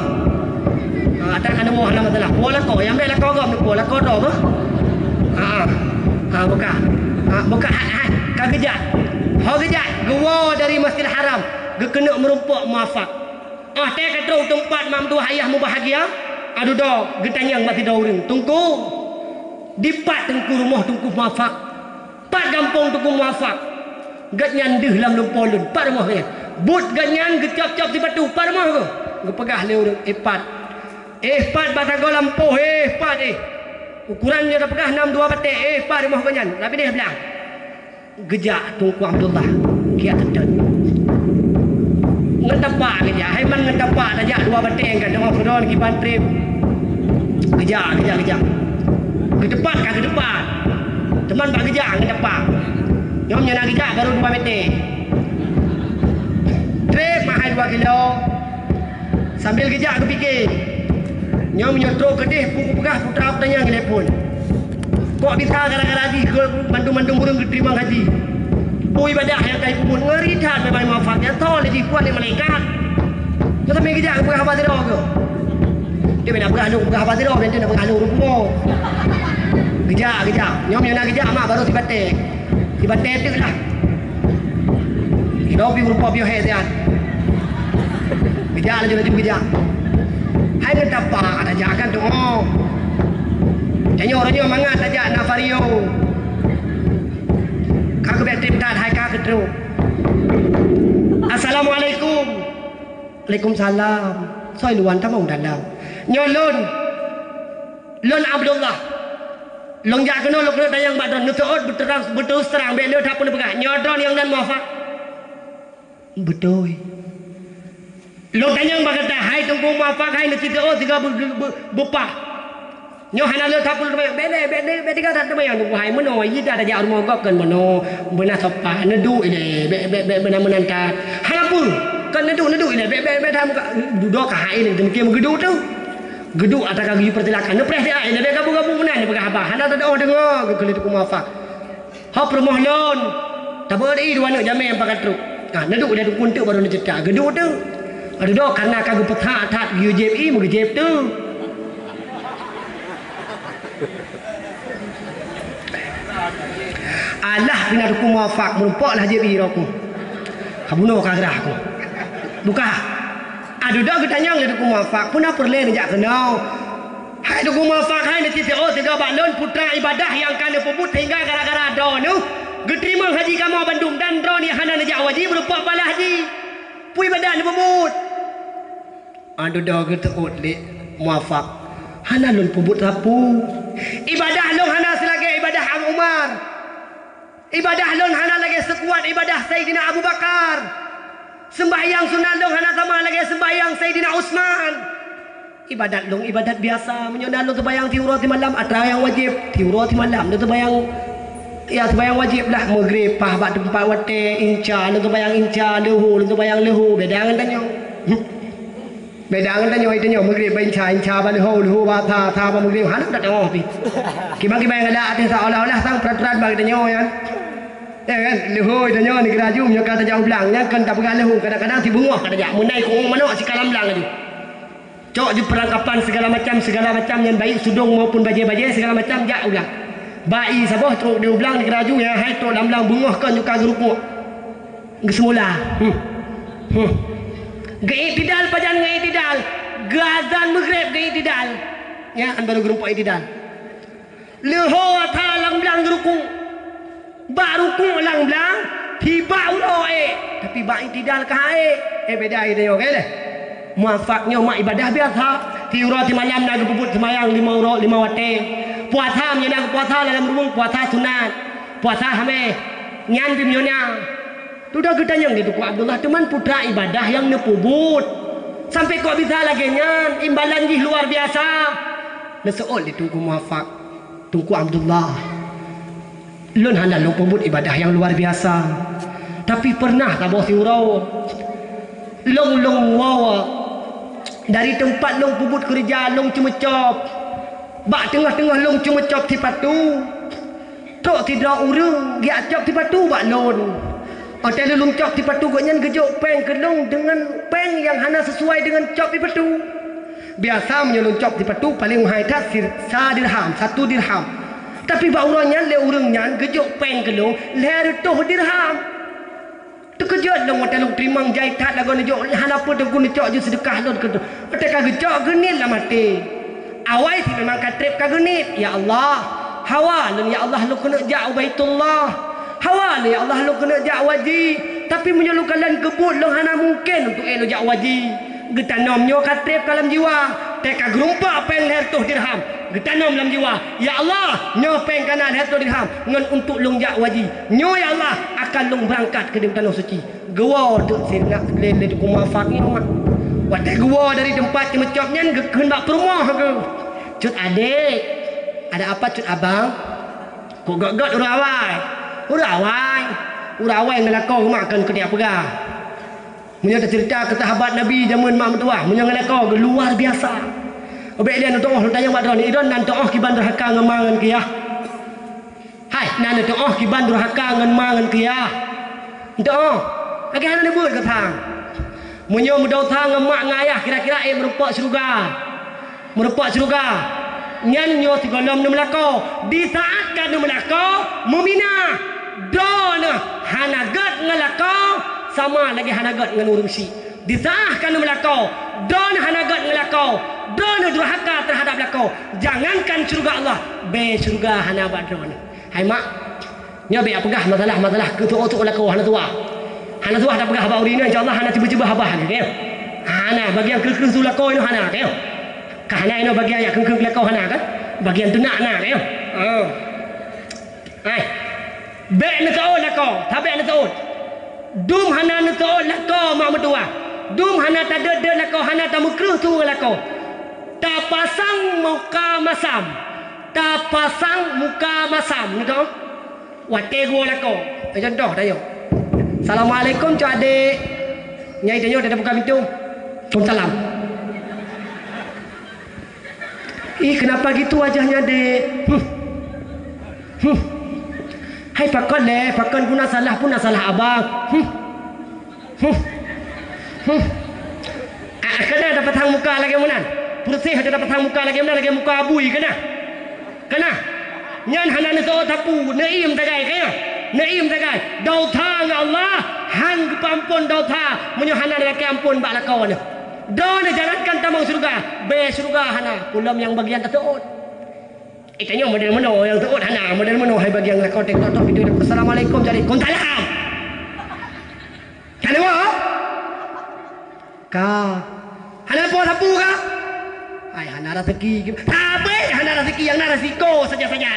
Ha, atra ka neuwoe hana masalah. Po lakoe, nyang bék lakoe gob neupo, lakoe droe apa? Ha. Ha, beukah. Ha, beukah hai, hai, ka geujak. Ho geujak, geuwoe dari Masjidil Haram, geukeuneuk meurumpok Muwafaq. Óh tée ka trok teumpat mak meutuwah ayah mubahgia, adudoe geutanyong bak sidroe ureuëng, "Teungku, dipat Teungku rumoh Teungku Muwafaq?" "Pat gampông Teungku Muwafaq?" "Gobnyan deuh lam lumpoe lôn." "Pat rumoh gobnyan?" "Buet gobnyan geucop-cop sipatu." "Pat rumoh geuh?" Geupeugah lé ureuëng, "Éh pat." "Éh pat bak sagoe lampôh, éh pat éh. Ukoran nyoe tapeugah nam dua batée, éh pat rumoh gobnyan, lam binéh blang." Geujak Teungku Abdullah, geujak teuntèe. Ngon tapak geujak, hai man ngon tapak tajak dua batée ka teungoh keudroe kiban treb. Geujak, geujak, geujak. Geuteupat ka geuteupat. Teuma bak geujak ngon tapak. Nyoe meunyoe na geujak barô dua meter. Treb mahai dua kilo. Sambil geujak geupike, nyoe meunyoe trok keudeh peue kupeugah, putra peutanyong geutelephon. Kok bisa gara-gara jih keu mandum-mandum ureuëng geuteurimong haji? Peue ibadah nyang ka jipeubuet? Ngeri that memang Muwafaq nyan, tho lé jih kuat lé malaikat. Nyoe sambil geujak geupeugah haba sidroe keuh. Dia bèk na peugah lôn, peugah haba sidroe, nanti na peugah lôn ureuëng bumoe. Geujak, geujak. Nyoe meunyoe na geujak mak barô sibatèe. Sibatèe teuk lah. Droe pih meurumpok piôh hék siat. Geujak laju, laju geujak. Hai ngon tapak tajak kan tu, oh. Tanyoe uroe nyoe mangat tajak na vario. Ka geubèk trép that hai ka keutrok. Assalamualaikum. Waalaikumsalam. Soe luwan tamong dalam. Nyoe lôn. Lôn Abdullah. Lôn jak keunoe lôn keuneuk tanyong bak droeneuh, neuseuôt beuterang, beuterus terang, bèk le that peue neupeugah. Nyoe droeneuh nyang nan Muwafaq? Beutôi. Lôn tanyong bak gata, hai Teungku Muwafaq, hai neusiseuôt sigoe beu-, beu-, beu-, beupah. Nyoe hana le that peue neupeugah, bèk le, bèk le, bèk tinggai that teuma nyang Teungku hai meunoe, jih dah tajak rumoh gob kon meunoe, beuna sopan, neuduek ilèe, bèk, bèk, bèk, bèk meunan-meunan that. Hana peue, kon neuduek, neuduek ilèe, bèk, bèk, bèk that muka, dudoe ka hai ilèe, teumeuké meugeudok tu. Geuduek atra ka geuyue peusilakan. Neupreh siat, eh, leubeh gabung-gabung meunan neupeugah haba. Hana teudoh deungoe, geukheun lé Teungku Muwafaq. Ho peurumoh lôn, tabeuet ié dua aneuk jamé nyang pakat trok. Ah, neuduek lé Teungku teuk barô neuceuta. Geuduek teuk. Aduh doh, kareuna ka geupeusa that geuyue jieb ié, meugeujeb teuk. Alah pih na Teungku Muafak, meurumpok lah jép iroku. Ka bunoe ka grah ku. Buka. Aduh, dah geutanyong lé Teungku Muafak, peue na peureulée neujak keunoe? Hai Teungku Muafak, hai neucit siôh sigoe bak lôn, putra ibadah nyang ka neupeubuet sehingga gara-gara droeneuh geuteurimong haji kamoe bandum dan droeneuh hana neujak haji, meurumpok pahala haji. Peue ibadah neupeubuet? Aduh, dah geuteuôt lé Muafak. Hana lôn peubuet sapeue. Ibadah lôn hana silagée ibadah Abu Umar. Ibadah lôn hana lagée seukuat ibadah Saidina Abu Bakar. Seumbahyang sunat lôn hana sama lagée seumbahyang Saidina Utsman. Ibadat lôn ibadat biasa. Meunyoe na lôn seumbahyang siuroe simalam, atra nyang wajéb, siuroe simalam lôn seumbahyang, ya, seumbahyang wajéb lah. Maghrib paih bak teumpat watée, insya lôn seumbahyang insya, leuhô lôn seumbahyang leuhô, beda ngon tanyoe. Beda ngon tanyoe, tanyoe Maghrib bak insya, insya bak leuhô, leuhô bak atra, atra bak Maghrib, hana tatangoh pih. Kiban-kiban nyang galak até seolah-olah sang peraturan bak tanyoe nyan. Ya kan? Leuhô tanyoe nanggroe aju, meunyoe ka tajak u blang, nyan kon tapeugah leuhô, kadang-kadang sibeungoh ka tajak, meunai ku'ueng manok sikalam blang aju. Cok ju peurangkapan segala macam, segala macam nyan, baik sudong maupun bajée-bajée segala macam, jak u blang. Bak ie saboh trok di u blang nanggroe aju, nyang hai trok lam blang beungoh kon ju ka geurukuk. Geuseumula. Hmm. Hmm. Geuiktidal, pajan geuiktidal? Geuazan Maghrib geuiktidal. Nyan baru geurumpok iktidal. Leuhô atra lam blang geurukuk. Bak rukuk lam blang, tibak uroe ék, tapi bak iktidal ka ék. Eh, beda iktidal, oke deh. Muafak nyoe mak ibadah biasa. Siuroe simalam na geupeubuet seumayang lima uroe, lima watée. Puasa meunyoe na geupuasa lam ruweueng, puasa sunat. Puasa hamé. Nyan pih meunyoe na. Tudah geutanyong di Teungku Abdullah, teuma putra ibadah nyang neupeubuet sampai kok bisa lagée nyan, imbalan jih luar biasa. Neuseuôt lé Teungku Muafak, "Teungku Abdullah, lôn hana lôn peubuet ibadah nyang luar biasa, tapi peureunah saboh siuroe lôn, lôn woe dari teumpat lôn peubuet keureuja, lôn ceumeucop. Bak teungoh-teungoh lôn ceumeucop sipatu, trok sidroe ureuëng geujak cop sipatu bak lôn. Watée lôn cop sipatu, gobnyan geujok péng keu lôn deungon péng nyang hana sisuai deungon cop sipatu. Biasa meunyoe lôn cop sipatu, paleng meuhai that si-, sa dirham, satu dirham. Tapi bak uroe nyan lé ureuëng nyan geujok péng keu lôn lhée reutôh dirham." Teukeujot lôn watée lôn teurimong jai that lagoe neujok, hana peue teungku neucok ju seudeukah lôn keu. Watée ka geucok, geuniet lam até, awai cit memang ka treb ka geuniet, "Ya Allah, hawa lôn ya Allah lôn keuneuk jak u Baitullah. Hawa lôn ya Allah lôn keuneuk jak u haji. Tapi meunyoe lôn kalon keubuet lôn hana mungken untuk ék lôn jak u haji." Geutanom nyoe ka treb ka lam jiwa, teuka geurumpok péng lhée reutôh dirham. Geutanom lam jiwa, "Ya Allah, nyoe péng kana lhée reutôh dirham ngon untuk lôn jak u haji. Nyoe ya Allah akan lôn beurangkat keu di Tanoh Suci." Geuwoe teuk sinak lé, lé Teungku Muafak nyoe mak. Watée geuwoe dari teumpat ceumeucop nyan geukheun bak peurumoh geuh. "Cut adék, ada apa cut abang?" "Kok gét-gét ureuëng awai?" "Ureuëng awai, ureuëng awai ngon lakoe mak kon keuneuk peugah." Meunyoe teuceurita keu sahabat Nabi jamén mak meutuwah, meunyoe ngon lakoe geuh luar biasa. Ubek lé neutuoh lôn tanyong bak droeneuh, droeneuh na neutuoh kiban durhaka ngon ma ngon keu yah? Hai, na neutuoh kiban durhaka ngon ma ngon keu yah? Neutuoh. Lagée hana neubeuet geuthang. Meunyoe meudesya ngon mak ngon ayah kira-kira ék meurumpok syeuruga. Meurumpok syeuruga. Nyan nyoe sigohlom neumeulakoe. Di saát ka neumeulakoe, meuminah. Droeneuh hana gét ngon lakoe sama lagée hana gét ngon ureuëng syik. Di saát ka neumeulakoe, droeneuh hana gét ngon lakoe, droeneuh durhaka teuhadab lakoe. Jangankan syeuruga Allah, bée syeuruga hana bak droeneuh. Hai mak, nyoe bék peugah masalah-masalah keu tuoh-tuoh lakoe hana tuha. Hana tuha tapeugah bak ureuëng inong, insya Allah hana tiba-tiba haba lagée nyoe. Hana bagian kreueh-kreueh su lakoe nyoe hana lagée nyoe. Ka hana inoe bagian jak kheun-kheun keu lakoe hana kan? Bagian teunak na lagée nyoe. Oh. Hai. Bék neuseuôt lakoe, tabék neuseuôt. Dum hana neuseuôt lakoe mak meutuwah. Dum hana tadeuet-deuet lakoe, hana tameukreueh su ngon lakoe. Tapasang muka masam. Tapasang muka masam. Neutuoh? Watée geuwoe lakoe. Eh, contoh tanyoe. "Assalamualaikum, cut adék." Nyai tanyoe tabuka pintoe. "Waalaikumsalam." "Ih, kenapa gitu wajahnya, Dek?" "Hmm. Hmm. Hai, pakon lé, pakon pun na salah, pun na salah abang. Hmm. Hmm. Hmm." Ah, keunan tapasang muka lagée meunan. Peureuseh tapasang muka lagée meunan, lagée muka abui keunan. Keunan. Nyan hana neuseuôt sapeue, neuiem sagai keunan. Naim sagai, dosa ngon Allah, han geupeuampon dosa meunyoe hana lakée ampon bak lakoe nyoe. Droeneuh jangankan tamong syeuruga, bée syeuruga hana, ulôn nyang bagian taseuôt. Eh, tanyoe model meunoe nyang seuôt hana, model meunoe hai bagian lakoe teuh tok-tok pintoe, "Assalamualaikum," jadi, "Kumsalam." Hana woe? Ka. Hana po sapu ka? Hai hana raseuki. Tapi hana raseuki nyang na risiko saja-saja.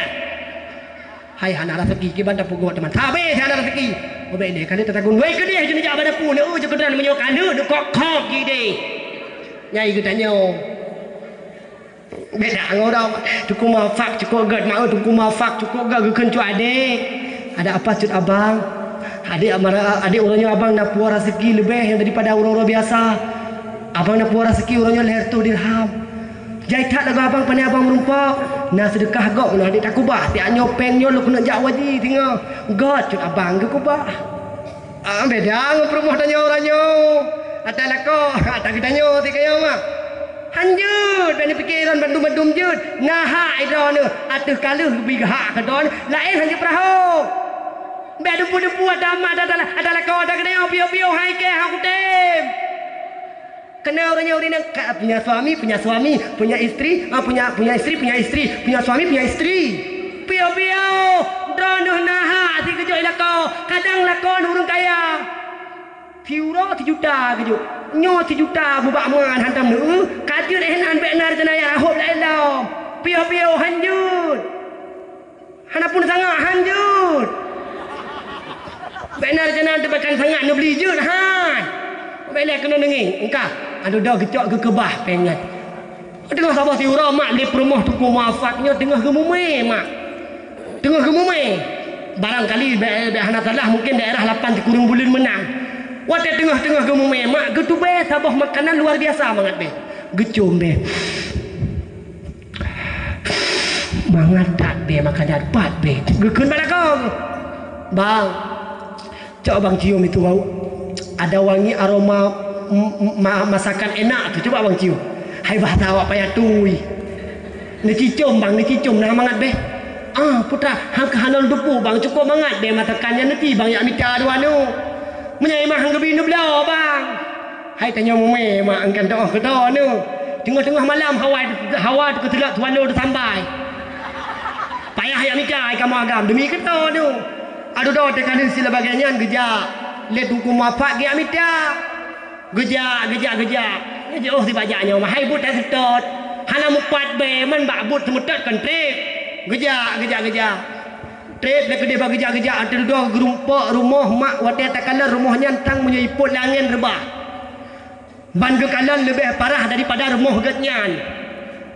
Hai hana raseuki kiban tapeugot teuma. Tapi hana raseuki. Ubé deh kali tatagun. Wei keudeh jeuneuh jak bak dapu neu je keudroe meunyoe ka lheueh dukok-kok jih deh. Nyai geutanyoe. Beda ngon ureueng Teungku Muafak cukôp gèt, mak eu Teungku Muafak cukôp gèt geukheun cut adék. Ada apa cut abang? Adék mara-, adék uroe nyoe abang na puwoe raseuki leubeh nyang daripada uroe-uroe biasa. Abang na puwoe raseuki uroe nyoe lhèe reutôh dirham. Jai that lagoe abang, pane abang meurumpok. Na seudeukah gob meunan adék takubah. Siat nyoe péng nyoe lôn keuneuk jak u haji singoh. Gèt cut abang geukubah. Ah, beda ngon peurumoh tanyoe uroe nyoe. Ata lakoe, ata geutanyoe sikayong, mak. Han jeuet, bèk neupike droen bandum-bandum jeuet. Na hak droeneuh, ateueh ka lheueh geubri hak keu droen, laén han jeuet peurahô. Bèk dumpeue-dumpeue ata mak, ata, ata, ata lakoe, ata geutanyoe, piôh-piôh, han ikèe, han kutem. Keunoe uroe nyoe ureueng ka punya suami, punya suami, punya istri, ah, punya, punya istri, punya istri, punya suami, punya istri. Piôh-piôh, droeneuh na hak sigeujok lakoe, kadang lakoe ureueng kaya. Siuroe sijuta geujok. Nyoe sijuta bubak man hantom neu, ka jeuet eh nan bèk na rencana nyang hôb laén lom. Piôh-piôh han jeuet. Hana pun sangat han jeuet. Bèk na rencana teubakan sangat neubeli jeuet han. Bèk lé keunoe deungi, engka. Aduh, dah geucok geukeubah péng nyan. Teungoh saboh siuroe mak lé peurumoh Teungku Muafak nyoe teungoh geumumè mak. Teungoh geumumè. Barangkali bèk, bèk hana salah mungkin daerah lapan sikureueng buleuen meunan. Watèe teungoh-teungoh geumumè mak geutubé saboh makanan luar biasa mangat bèh. Geucôm bèh. Mangat that bèh makanan pat bèh. Geukheun bak lakoe. Bang, Cok bang cium itu bau. Ada wangi aroma m-, m-, ma-, masakan enak tu. Coba bang cium. Hai bah tawa payah tui. Neucicom bang, neucicom nah mangat beh. Ah, putra, hang keuh hana lôn teupeu bang, cukop mangat beh masakan nyan, neuti bang jak mita dua nu. Meunyoe imah hang geubi neubloe bang. Hai tanyoe mumé mak engkan teuoh keutoe nu. Teungoh-teungoh malam hawa, hawa teuka teulat tuan lu teusambai. Payah jak mita hai kamoe agam demi keutoe nu. Aduh, dua teuka lheueh sila bagée nyan geujak lé Teungku Muafak geujak mita. Geujak, geujak, geujak. Nyan jiôh sibajak nyoe, mahai buet that seutôt. Hana mupat bée, man bak buet seumeutot kon treb. Geujak, geujak, geujak. Treb lé keudeh bak geujak, geujak, ateueh dudoe geurumpok rumoh mak watée takalon rumoh nyan trang meunyoe ipot lé angén reubah. Ban geukalon leubeh parah daripada rumoh gét nyan.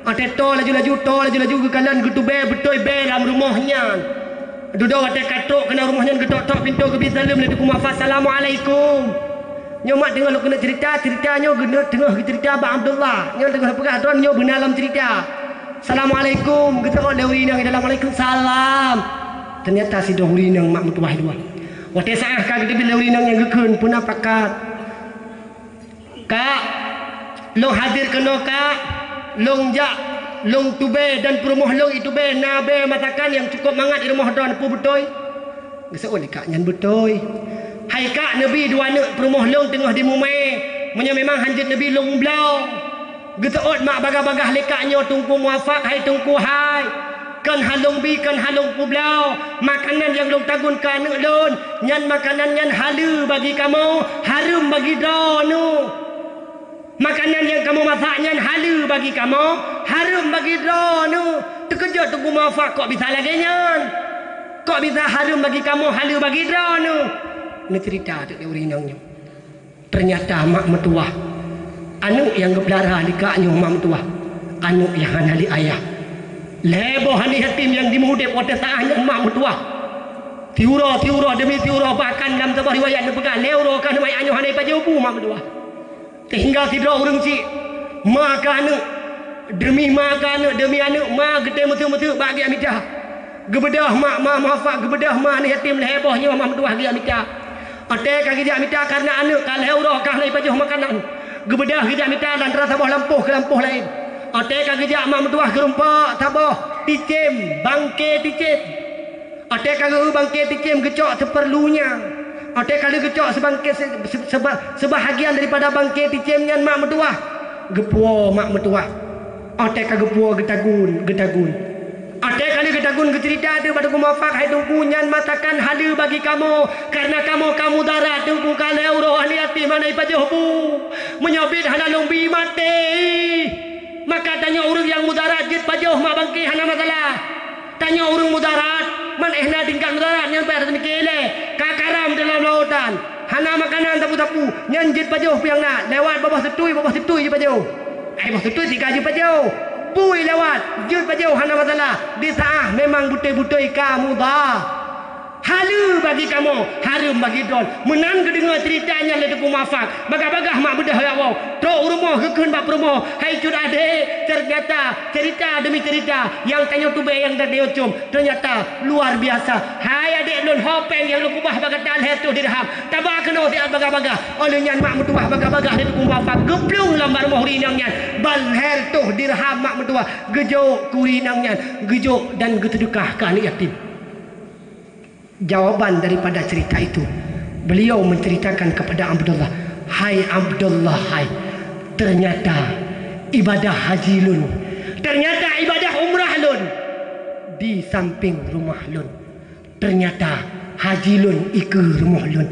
Watée toe laju-laju, toe laju-laju geukalon geutubée beutôi bée lam rumoh nyan. Dudoe watée ka trok keunan rumoh nyan geutok-tok pintoe geubi saleuem lé Teungku Muafak, "Assalamualaikum." Nyoe mak teungoh lôn keuneuk ceurita, ceurita nyoe geuneuk teungoh geuceurita bak Abdullah. Nyoe teungoh peugah droe nyoe beuna lom ceurita. "Assalamualaikum," geuseuôt lé ureueng inong, "Waalaikumsalam." Teunyata sidroe ureueng inong mak meutuwah dua. Watée saát ka geuteubiet lé ureueng inong nyang geukheun, peuna pakat. Kak, lôn hadir keunoe, Kak. Lôn jak, lôn tubée dan peurumoh lôn itubée na bée masakan nyang cukop mangat i rumoh droe, peue beutôi? Geuseuôt lé kak nyan beutôi. Hai kak, neubi dua aneuk peurumoh lôn teungoh dimumé. Meunyoe memang hanjeuet neubi lôn bloe. Geuseuôt mak bagah-bagah lé kak nyoe Teungku Muafak, hai Teungku hai. Kon han lôn bi, kon han lôn peubloe. Makanan nyang lôn tagun keu aneuk lôn, nyan makanan nyan haleue bagi kamoe, hareuem bagi droeneuh. Makanan nyang kamoe masak nyan haleue bagi kamoe, hareuem bagi droeneuh. Teukeujot Teungku Muafak, kok bisa lagée nyan? Kok bisa hareuem bagi kamoe, haleue bagi droeneuh? Neuceurita teuk lé ureueng inong nyoe. Teunyata mak meutuwah, aneuk nyang geupeulara lé kak nyoe mak meutuwah, aneuk nyang hana lé ayah. Lhée boh aneuk yatim nyang jimeuudeb watée saát nyan mak meutuwah. Siuroe, siuroe deumi siuroe, bahkan lam saboh riwayat neupeugah lhée uroe ka neumayak nyoe hana ipajoh bu mak meutuwah. Sehingga sidroe ureueng chik, ma keu aneuk, deumi ma keu aneuk, deumi aneuk, ma geutém meuteuk-meuteuk bak geujak mita. Geubeudôh mak, ma Muafak geubeudôh ma aneuk yatim lhée boh nyoe mak meutuwah geujak mita. Watée ka geujak mita kareuna aneuk ka lhée uroe ka hana ipajoh makanan. Geubeudôh geujak mita dan rasa boh lampôh keu lampôh laén. Watée ka geujak mak meutuwah geurumpok saboh ticém, bangké ticém. Watée ka geueu bangke ticém geucok seupeurlunya. Watée ka lheueh geucok seubangke se-, se-, seba-, seubahagian daripada bangke ticém nyan mak meutuwah, geupuwoe mak meutuwah. Watée ka geupuwoe geutagun, geutagun. Watée ka lheueh geutagun geuceurita ateueh bak Teungku Muafak, "Hai Teungku, nyan masakan haleue bagi kamoe, kareuna kamoe ka mudarat Teungku, ka lhée uroe aneuk yatim hana jipajoh bu. Meunyoe biet hana lôn bi maté, maka tanyoe ureuëng nyang mudarat jeuet pajoh mak bangke hana masalah." Tanyoe ureuëng mudarat, man éh na tingkat mudarat nyang payah teumiké ilée, ka karam dalam lautan, hana makanan sapeue-sapeue, nyan jeuet pajoh peue nyang na, lewat bak boh seutui, bak boh seutui jeuet pajoh. Ai boh seutui sika jeuet pajoh, bui lewat, jeuet pajoh hana masalah, di saát memang beutôi-beutôi ka muda. Haleue bagi kamoe, hareuem bagi droe. Meunan geudeungoe ceurita nyan lé Teungku Muafak, bagah-bagah mak beudôh ya Allah. Trok u rumoh geukheun bak peurumoh, "Hai cut adék, teunyata ceurita deumi ceurita nyang tanyoe tubée nyang tanyoe com, teunyata luar biasa. Hai adék lôn, ho péng nyang lôn keubah bak gata lhée reutôh dirham, taba keunoe siat bagah-bagah." Óh lheueh nyan mak meutuwah bagah-bagah lé Teungku Muafak, geuplueng lam bak rumoh ureuëng inong nyan ban lhée reutôh dirham mak meutuwah, geujok keu ureuëng inong nyan, geujok dan geuseudeukah keu aneuk yatim. Jawaban daripada cerita itu, beliau menceritakan kepada Abdullah, "Hai Abdullah, hai, ternyata ibadah haji lôn, ternyata ibadah umrah lôn di samping rumah lôn. Ternyata haji lôn ikeue rumoh lôn.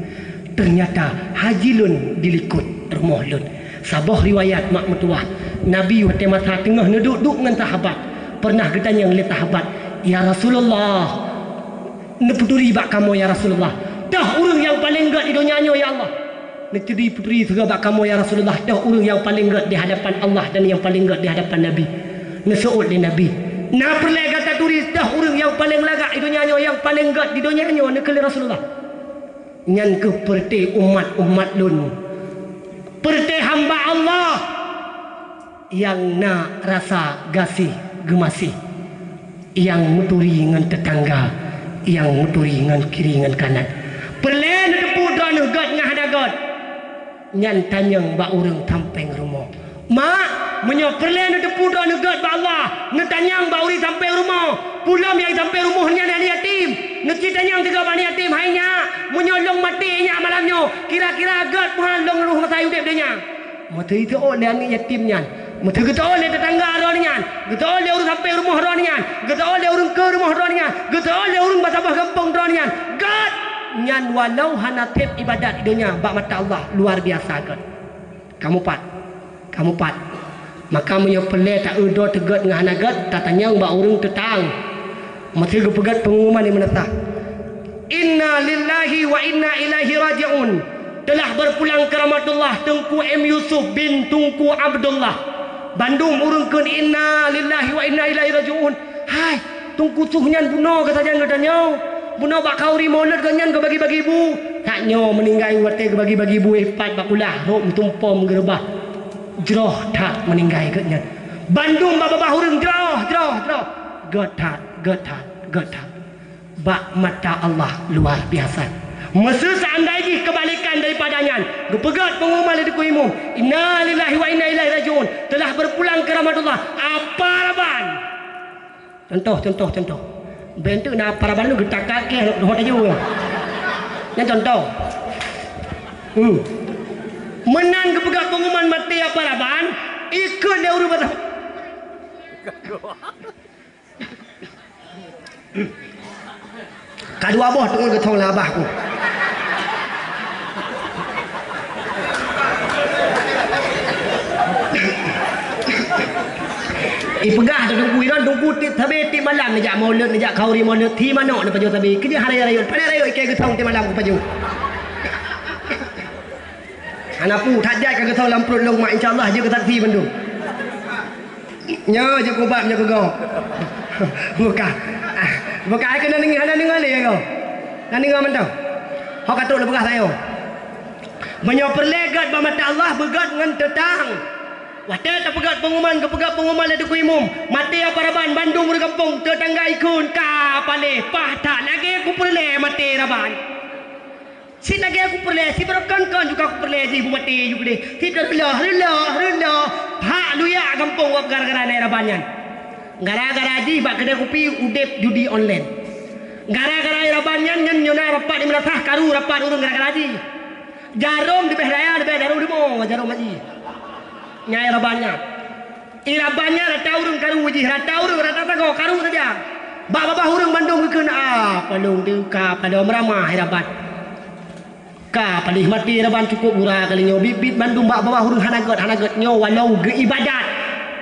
Ternyata haji lôn dilikot rumoh lôn." Saboh riwayat mak meutuwah, Nabi watée masa teungoh neuduek-duek ngon sahabat, pernah geutanyong lé sahabat, "Ya Rasulullah, neupeuturi bak kamoe, ya Rasulullah, toh ureuëng nyang paleng gét di donya nyoe, ya Allah?" "Neupeuturi, peuturi sigoe bak kamoe, ya Rasulullah, toh ureuëng nyang paleng gét di hadapan Allah dan nyang paleng gét di hadapan Nabi." Neuseuôt lé Nabi, "Na peureulée gata turi toh ureuëng nyang paleng lagak di donya nyoe, nyang paleng gét di donya nyoe," neukheun lé Rasulullah. "Nyan kheueh peureuté umat-umat lôn, peureuté hamba Allah nyang na rasa gaséh geumaséh, nyang meuturi ngon teutangga, nyang meuturi ngon kiri ngon kanan. Peureulée neuteupeue droeneueh gét ngon hana gét, nyan tanyong bak ureuëng sampéng rumoh." "Mak, meunyoe peureulée neuteupeue droeneueh gét bak Allah, neutanyong bak ureuëng sampéng rumoh, peue lom nyang sampéng rumoh nyan aneuk yatim? Neuci tanyong sigoe bak aneuk yatim, 'Hai nyak, meunyoe lôn maté nyak malam nyoe, kira-kira gét peue han lôn rôh masa udeb donya?'" Meuseuti teuôt lé aneuk yatim nyan, meuseuti geuteuôt lé teutangga droeneueh nyan, geuteuôt lé ureuëng sampéng rumoh droeneueh nyan, geuteuôt lé ureuëng keu rumoh droeneueh nyan, geuteuôt lé ureuëng bak saboh gampông droeneueh nyan, gét nyan walau hana sép ibadat di donya bak mata Allah luar biasa gét. Kamoe pat, kamoe pat. Maka meunyoe peureulée taeu droe teugét ngon hana gét, tatanyong bak ureuëng teutang. Meuseuti geupeugét peungumuman di meunasah, "Inna lillahi wa inna ilaihi raji'un. Telah berpulang ke rahmatullah Teungku M Yusuf bin Teungku Abdullah." Bandum ureuëng kheun, "Inna lillahi wa inna ilaihi raji'un." "Hai, Teungku Suh nyan bunoe geusajan geutanyoe? Bunoe bak khanduri Maulud geuh nyan geubagi-bagi bu?" "Tanyoe meuninggai watée geubagi-bagi bu, ipat bak kulah rhot meutumpom geureubah. Jroh that meuninggai geuh nyan." Bandum bak babah ureuëng, "Jroh, jroh, jroh." "Gét that, gét that, gét that." Bak mata Allah luar biasa. Meuseu seandai jih keubalikan daripada nyan, geupeugét peungumuman lé Teungku Imum, "Inna lillahi wa inna ilaihi raji'un, telah berpulang ke rahmatullah." Apa raban? Contoh, contoh, contoh. Bentuk na apa raban tu geutak kaki roh taju. Nyan contoh. Hmm. Meunan geupeugét peungumuman maté apa raban, ikheun lé ureuëng basa. Ka dua boh teungoh geuthong lam babah ku. Ipeugah teungku, iron teungku tieb sabe tieb malam neujak Maulud, neujak khanduri Maulud, ti manok neupajoh sabe. Keujeuet hana rayeuk, pane rayeuk iké geuthong tieb malam kupajoh. Hana peue, that jai ka geuthong lam pruet lôn mak, insya Allah jeuet keu saksi bandum. Nyoe jeuet kubab nyoe keu gob. Buka. Ah, buka ai keunan deungoe, hana deungoe lé gob. Hana deungoe mantong. Ho ka trok lé peugah sayoe. Meunyoe peureulée gét bak mata Allah, beugét ngon teutang. Watée tapeugét peungumuman, geupeugét peungumuman lé Teungku Imum, maté apa raban, bandum ureuëng gampông teutangga ikheun ka paléh, paih that lagée kupeureulée maté raban. Si lagée kupeureulée, si barokon-kon juga kupeureulée jih bumaté ju keudeh. Si reuloh, reuloh, reuloh, phak luyak gampông gob gara-gara nai raban nyan. Gara-gara jih bak keudée kupi udeb judi online. Gara-gara iraban nyan, nyan nyoe na rapat di meulasah, karu rapat ureuëng gara-gara jih. Jarom leubeh raya, leubeh jarom leumo, jarom haji. Nyan iraban nyan. Iraban nyan rata ureuëng karu jih, rata ureuëng rata sagoe karu saja. Bak babah ureuëng bandum geukheun, "Ah, palong teuka, palong ramah iraban." Ka paléh maté raban cukôp gura kali nyoe, biet-biet bandum bak babah ureuëng hana gét, hana gét nyoe walau geuibadat.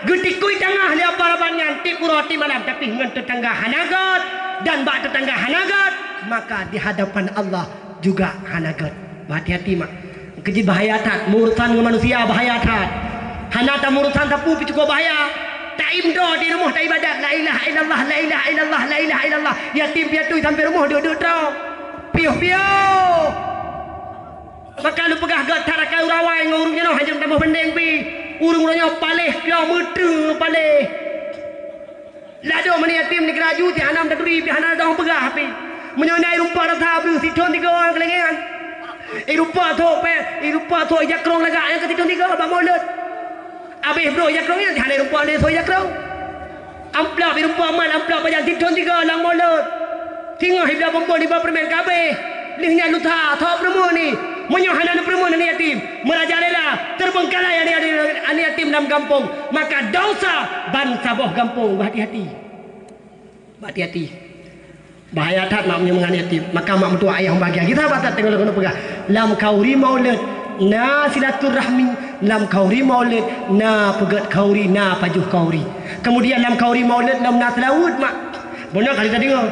Geutikui tangah lé iraban nyan tiep uroe tiep malam, tapi ngon teutangga hana gét, dan bak teutangga hana gét, maka di hadapan Allah juga hana gét. Hati-hati mak. Keujeuet bahaya that, meurusan ngon manusia bahaya that. Hana tamurusan sapeue pih cukôp bahaya. Taimdo di rumoh taibadat, la ilaha illallah, la ilaha illallah, la ilaha illallah. Yatim piatu sampai rumoh duek-duek droe. Piôh-piôh. Maka lôn peugah gét that rakai ureuëng awai ngon ureuëng nyoe hana jeuet taboh bandeng pih. Ureuëng-ureuëng nyoe paléh, keu meuteue paléh. Ladôm aneuk yatim nikeuraju, ti hana taturi pih hana dong peugah pih. Meunyoe na irumpok rasa breuh sithon tiga ureuëng keulengengan. Irumpok thok peh, irumpok thok ija krong lagak nyang keu sithon tiga bak mulod. Abéh brôk ija krong nyan, ti hana irumpok lé thok ija krong. Amplop irumpok mat, amplop pajan sithon tiga lam mulod. Singoh ibla bumbon iba peureumén ka abéh. Lheueh nyan lusa, thok peurumoh ni. Meunyoe hana neupeurumoh aneuk yatim, meurajalela, teubeungkalai aneuk, aneuk, aneuk yatim lam gampông, maka desya ban saboh gampông. Beuhati-hati. Beuhati-hati. Bahaya that mak meunyoe ngon aneuk yatim. Maka mak meutuah ayah meubahagia. Kita batat teungoh lôn peugah. Lam khauri maulid na silaturahmi, lam khauri maulid na peugét khauri, na pajoh khauri. Kemudian lam khauri maulid lom na seulaweuet mak. Beuna kali tadeungoe.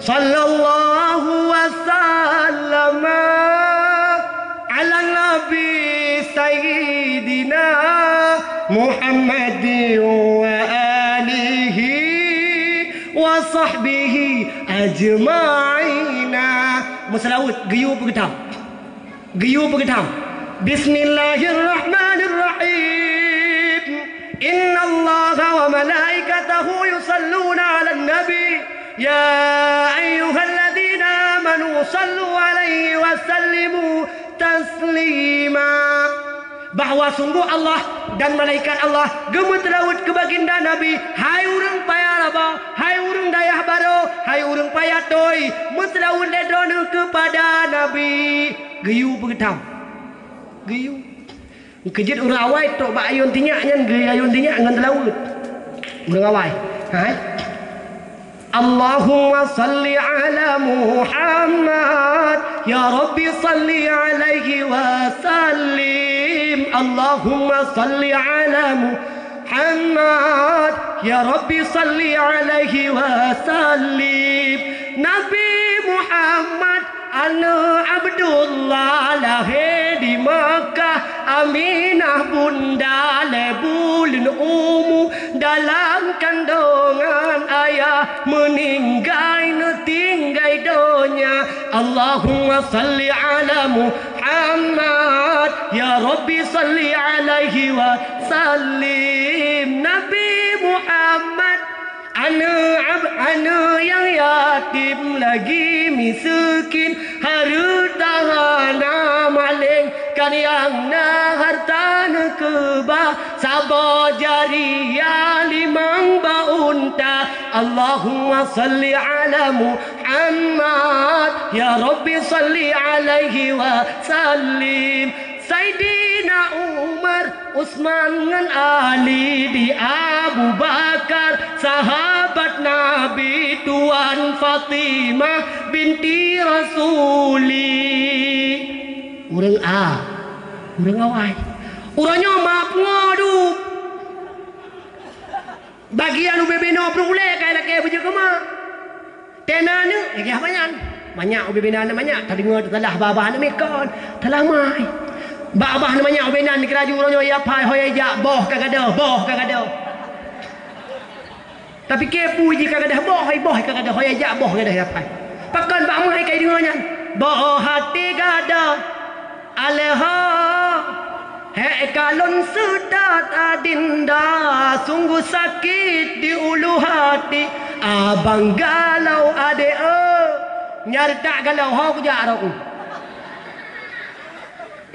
Sallallahu wasallama ala nabi sayyidina Muhammadin wa alihi wa sahbihi ajma'ina. Meuseulaweuet geuyue peugeutam. Geuyue peugeutam. Bismillahirrahmanirrahim. Innallaha wa malaikatahu yusalluna 'alan nabi. Ya ayyuhalladzina amanu sallu 'alaihi wa sallimu taslima. Bahwa sungguh Allah dan malaikat Allah geumeuseulaweuet keu baginda Nabi, hai ureuëng paya raba, hai ureuëng dayah barô, hai ureuëng paya toi, meuseulaweuet lé droeneueh keupada Nabi. Geuyue peugeutam. Geuyue. Keujeuet ureuëng awai trok bak ayôn tinyak nyan, geuyue ayôn tinyak ngon seulaweuet. Ureuëng awai. Hai. Allahumma salli ala Muhammad, ya Rabbi salli alaihi wa sallim. Allahumma salli ala Muhammad, ya Rabbi salli alaihi wa sallim. Nabi Muhammad aneuëk Abdullah lahé di Makkah, Aminah bunda lhée buleuen umu, dalam kandongan ayah meuninggai neutinggai donya. Allahumma salli ala Muhammad, ya Rabbi salli alaihi wa sallim. Nabi Muhammad Aneuëk ab-, aneuëk nyang yatim lagi miseukin, hareuta hana maléng, kan nyang na hareuta neukeubah, saboh jariah limong boh unta. Allahumma salli ala Muhammad, ya Rabbi salli alaihi wa sallim. Saidina Umar, Utsman ngon Ali, di Abu Bakar, sahabat Nabi, tuan Fatimah binti Rasuli. Ureuëng a, ureuëng awai. Uroe nyoe mak peungoh duek. Bagian ubé binoe peureulée kai lakée beujeuet keu mak. Tena aneuk, lagée haba nyan. Manyak ubé bina aneuk manyak, tadeungoe teusalah babah aneuk mikon, talah mai. Babah aneuk manyak ubé nan dikeuraju uroe nyoe ya pai, ho ya jak boh ka gadoh, boh ka gadoh. Tapike peue jih ka gadoh boh, hai boh ka gadoh, ho ya jak boh gadoh ya pai. Pakon bak mai kai deungoe nyan? Boh até gadoh. Aleuha, hék kalon seudat adinda, sungguh sakét di ulu hati, abang galau adék, eh. Nyari tak galau, ho kujak rot.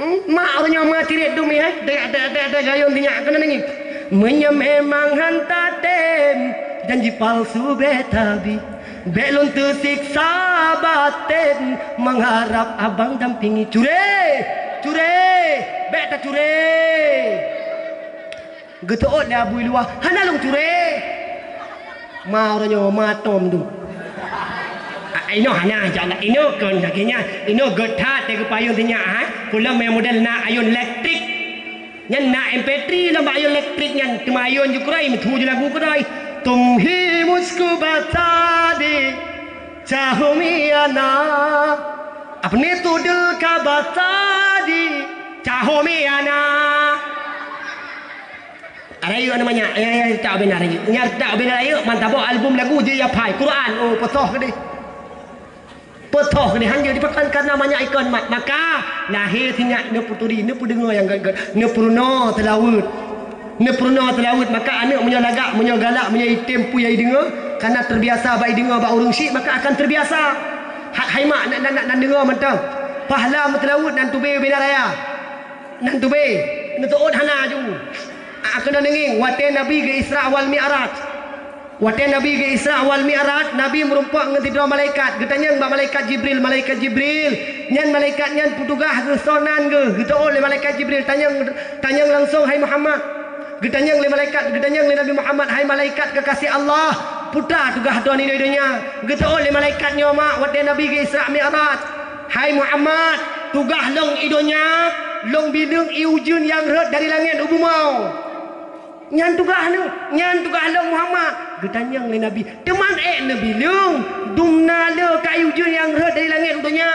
Hmm, mak uroe nyoe meutirét dum, eh. Dek, dek, dek, dek, gayôn sinyak keunan nangis. Meunyoe memang han tatem, janji palsu beta bi. Bèk lôn teusiksa batén, mengharap abang dampingi. Curé! Curé! Bèk tacuré! Geuteuôt lé Abu i luwa, "Hana lôn curé." Ma uroe nyoe, ma tom du. A, inoe hana, insya Allah. Inoe kon lagèe nyan. Inoe gèt that teuh geupayôn sinyak, ha. Peulom nyang model na ayôn elektrik. Nyan na M P three lam bak ayôn elektrik nyan, teuma ayôn jikroe, meutu ju lagu keudroe. Tum hi muskubata di, chahoo miyana. Apne tu dil ka bata di, chahoo miyana. Rayeuk namanya, ya, ya, tak benar rayeuk. Nyar tak benar rayeuk, mantap, album lagu je ya pai. Quran, oh, pesoh keudeh. Peutôh lé han jeuet dipakan kareuna manyak ikon mat. Maka lahé sinyak neupeuturi, neupeudeungoe nyang gèt-gèt, neupeurunoe seulaweuet. Neupeurunoe seulaweuet, maka aneuk meunyoe lagak, meunyoe galak, meunyoe item peue nyang ideungoe, kareuna teubiasa bak ideungoe bak ureueng syik, maka akan teubiasa. Hai mak, nak, nak, nak, nak deungoe mantong. Pahala meuseulaweuet nan tubé bina raya. Nan tubé, neuteuôt hana ju. A, keunoe neungieng, watèe Nabi geu-Isra wal Mi'raj. Watèe Nabi geu-Isra wal Mi'raj, Nabi meurumpok ngon sidroe malaikat. Geutanyong bak malaikat Jibril, "Malaikat Jibril, nyan malaikat nyan peue tugaih geuh, soe nan geuh?" Geuteuôt lé malaikat Jibril, "Tanyong, tanyong langsong, hai Muhammad." Geutanyong lé malaikat, geutanyong lé Nabi Muhammad, "Hai malaikat kekasih Allah, peue tugaih droeneuh di donya?" Geuteuôt lé malaikat nyoe mak, watèe Nabi geu-Isra Mi'raj, "Hai Muhammad, tugaih lôn i donya, lôn bileueng ié ujeuen nyang rhot dari langèt u bumoe." "Nyan tugaih neuh, nyan tugaih lôn Muhammad." Geutanyong lé Nabi, "Teuma ék neubileueng, dumna le ka ié ujeuen nyang rhot dari langèt u donya?"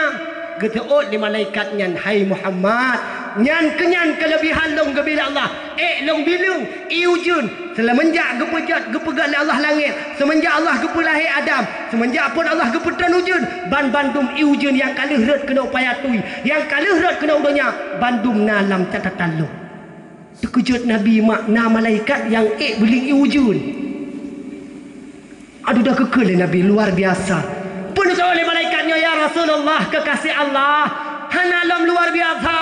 Geuteuôt lé malaikat nyan, "Hai Muhammad, nyan keunyan keuleubihan lôn geubri lé Allah. Ék lôn bileueng ié ujeuen seumenjak geupeujot, geupeugöt lé Allah langèt, seumenjak Allah geupeulahé Adam, seumenjak phon Allah geupeutreun ujeuen, ban bandum ié ujeuen nyang ka lheueh rhot keunoe paya tui, nyang ka lheueh rhot keunoe u donya, bandum na lam catatan lôn." Teukeujot Nabi mak na malaikat nyang ék bileueng ié ujeuen. Aduh, dah keukeue lé Nabi, luar biasa. Peue neuteuôt lé malaikat nyoe, "Ya Rasulullah, kekasih Allah, hana lom luar biasa.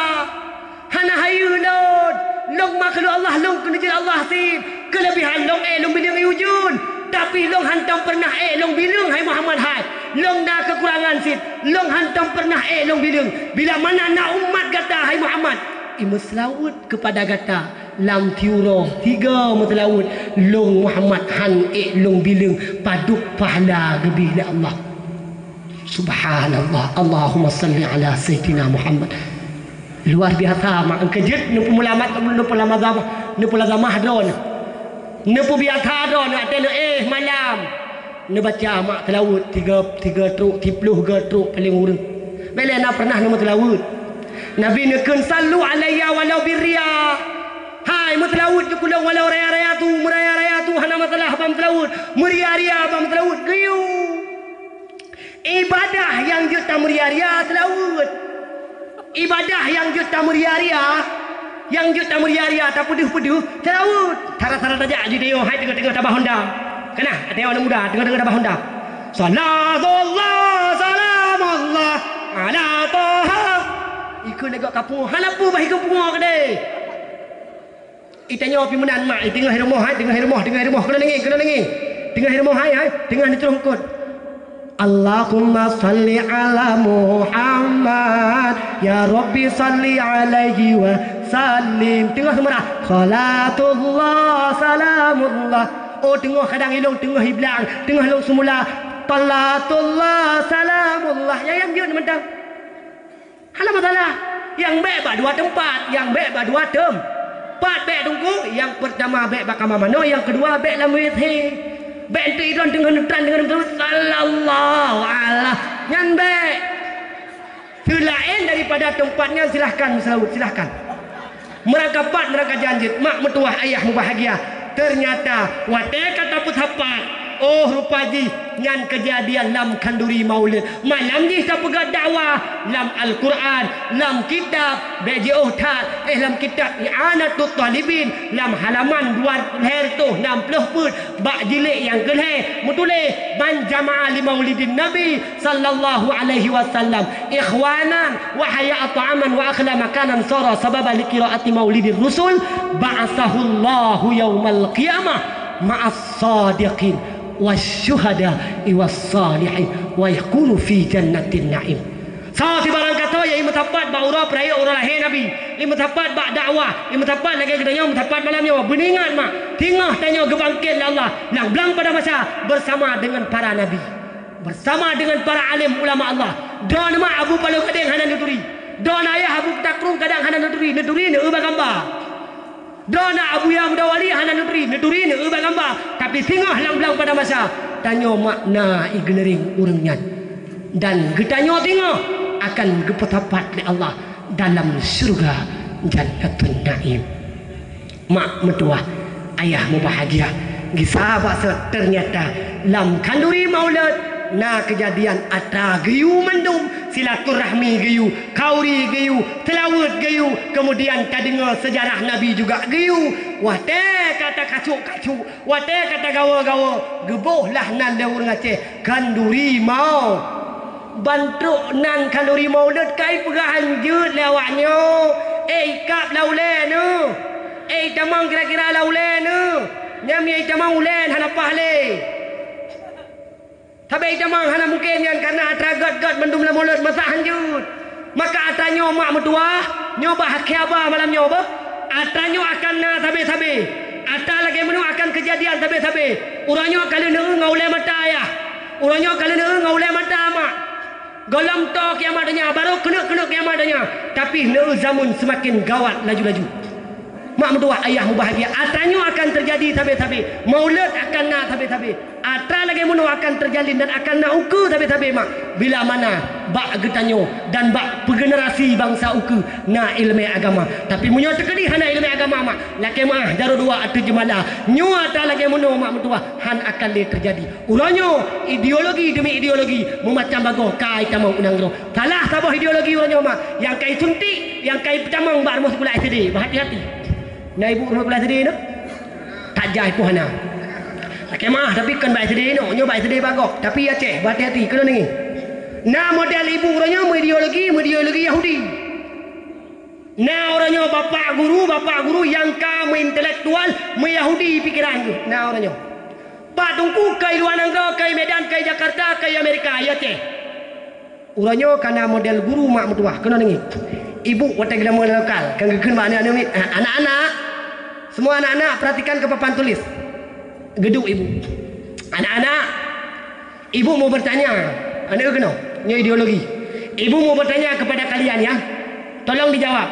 Hana hayeue lôn. Lôn makhluk Allah, lôn keuneujeuet Allah cit. Keuleubihan lôn ék lôn bileueng ié ujeuen. Tapi lôn hantom peureunah ék lôn bileueng, hai Muhammad hai. Lôn na keukurangan cit. Lôn hantom peureunah ék lôn bileueng. Bila mana na umat gata, hai Muhammad, imeuseulaweuet keupada gata lam tiuroe tiga meuteulaweuet, lôn Muhammad han ék lôn bileueng padub pahala geubri lé Allah." Subhanallah. Allahumma salli ala Sayyidina Muhammad. Luar biasa mak, keujeuet neupeumulamat, neupeulama zamah, neupeulazamah droeneuh. Neupeubiasa droeneuh, watèe neuéh malam. Neubaca mak seulaweuet tiga, tiga trok, siplôh ga trok paléng ureueng. Bèk lé na peureunah neumeuseulaweuet. Nabi neukheun, "Sallu alayya walau birriya." Hai, meuseulaweuet ju keu lôn walau raya-raya tu, meuraya-raya tu hana masalah ban meuseulaweuet, meuria-ria ban meuseulaweuet, geuyue. Ibadah nyang jeuet tameuria-ria seulaweuet. Ibadah nyang jeuet tameuria-ria, nyang jeuet tameuria-ria, tapeudeuh-peudeuh, seulaweuet. Sara-sara tajak jideungoe hai teungoh-teungoh tabah honda. Keunah, até aneuk muda teungoh-teungoh tabah honda. Salatullah, salamullah, ala Taha. Ikheun lagak kapeue, hana peue bah ikheun pungo keudéh. Itanyoe pih meunan mak, i teungoh rumoh hai, teungoh rumoh, teungoh rumoh, keunoe neungieng, keunoe neungieng. Teungoh rumoh hai, hai, teungoh neutron eungkôt. Allahumma salli ala Muhammad, ya Rabbi salli alaihi wa sallim. Teungoh seumeurah, salatullah, salamullah. Oh, teungoh kadang ilôn, teungoh iblang, teungoh lôn seumula. Salatullah, salamullah. Nyang, nyang jeuet mantong. Hana masalah. Nyang bèk bak dua teumpat, nyang bèk bak dua teumpat bèk teungku. Nyang peurtama bèk bak kama manoe, nyang keudua bèk lam W C. Bèk eunteuk idon teungoh neutran, teungoh neutran, sallallahu ala. Nyan bèk. Seulaén daripada teumpat nyan silahkan meuseulaweuet, silahkan. Meurangkapat, meurangkajan jeuet, mak meutuwah, ayah mubahgia. Teunyata watèe ka tapeusapat, oh, rupa jih nyan keujadian lam khanduri maulid. Malam jih tapeugah dakwah lam Al-Qur'an, lam kitab, bèk jiôh that, eh, lam kitab I'anatut Talibin, lam halaman dua lhèe reutôh nam plôh peuet, bak jilid nyang keulhèe meutuléh, "Man jama'a li maulidin Nabi sallallahu alaihi wasallam ikhwanan wa hayya'a ta'aman wa akhla makanan sara sababa li qiraati maulidir rusul ba'atsahullahu yaumal qiyamah ma'as sadiqin." Wasyuhada'i wassalihin wa yakunu fi jannatin na'im. Soe sibarang kasoe nyang imeusapat bak uroe peurayeuk uroe lahé Nabi, imeusapat bak dakwah, imeusapat lagée geutanyoe meusapat malam nyoe, beuingat mak, singoh tanyoe geubangket lé Allah lam blang padang mahsyar beusama deungon para nabi, beusama deungon para alim ulama Allah. Droeneuh mak Abu Paloh Gadeng hana neuturi, droeneuh ayah Abu Takrueng kadang hana neuturi, neuturi neueu bak gamba. Droeneuh Abuya Muda Wali hana neuturi, neuturi neueu bak gamba, tapi singoh lam blang padang mahsyar, tanyoe mak na i geuneuring ureuëng nyan. Dan geutanyoe singoh akan geupeusapat lé Allah dalam syeuruga Jannatun Naim. Mak meutuwah, ayah mubahgia, gisa bak sot teunyata lam khanduri maulud na keujadian atra geuyue mandum, silaturahmi geuyue, khauri geuyue, seulaweuet geuyue, keumudian tadeungoe seujarah Nabi juga geuyue. Watée ka takacok-kacok, watée ka tagawoe-gawoe, geuboh lah nan lé ureuëng Aceh khanduri mau. Ban trok nan khanduri maulud ka ipeugah hanjeuet lé awaknyoe, "Eh, ikab lam ulée neuh! Eh, itamong kira-kira lam ulée neuh! Nyan meunyo itamong ulée hana paih lé!" Sabé itamong hana mungken nyan, kareuna atra gét-gét mandum lam maulud masa hanjeuet. Maka atra nyoe mak meutuwah, nyoe bah akhé haba malam nyoe beuh. Atra nyoe akan na sabé-sabé. Atra lagée meunoe akan keujadian sabé-sabé. Uroe nyoe ka lheueh neueu ngon ulée mata ayah. Uroe nyoe ka lheueh neueu ngon ulée mata mak. Gohlom toe kiamat donya, barô keuneuk-keuneuk kiamat donya. Tapi neueu zameun seumaken gawat laju-laju. Mak meutuwah, ayah mubahgia, atra nyoe akan teujadi sabé-sabé. Maulud akan na sabé-sabé. Atra lagée meunoe akan teujalin dan akan na ukeue sabé-sabé mak, bila mana bak geutanyoe dan bak peugenerasi bansa ukeue na iéleumé agama. Tapi meunyoe teukeudi hana iéleumé agama mak, lakée meuáh, jaroe dua ateueh jeumala. Nyoe atra lagée meunoe mak meutuwah, hán akan lé teujadi. Uroe nyoe ideologi deumi ideologi meumacam bagoe ka itamong u nanggroe. Salah saboh ideologi uroe nyoe mak, nyang ka isuntik, nyang ka ipeutamong bak rumoh sikula S D. Beuhati-hati. Na ibu rumoh sikula S D nyoe? Tajak ipoh hana. Lakée meuáh, tapi kon bak S D nyoe, nyoe bak S D bagoe, tapi Aceh, beuhati-hati, keunoe deungoe. Na model ibu uroe nyoe meuideologi, meuideologi Yahudi. Na uroe nyoe bapak guru, bapak guru nyang ka meuintelektual, meuyahudi pikeran geuh. Na uroe nyoe. Bak Teungku, keu i luwa nanggroe, keu i Medan, keu i Jakarta, keu i Amerika, i Aceh. Uroe nyoe ka na model guru mak meutuwah, keunoe deungoe. Ibu watée geudameue lam lokal, ka geukheun bak aneuk-aneuk miet, "Ah, anak-anak, semua anak-anak perhatikan ke papan tulis." Geuduek ibu. "Anak-anak, ibu mau bertanya." Aneuk keunoe, nyoe ideologi. "Ibu mau bertanya kepada kalian ya. Tolong dijawab."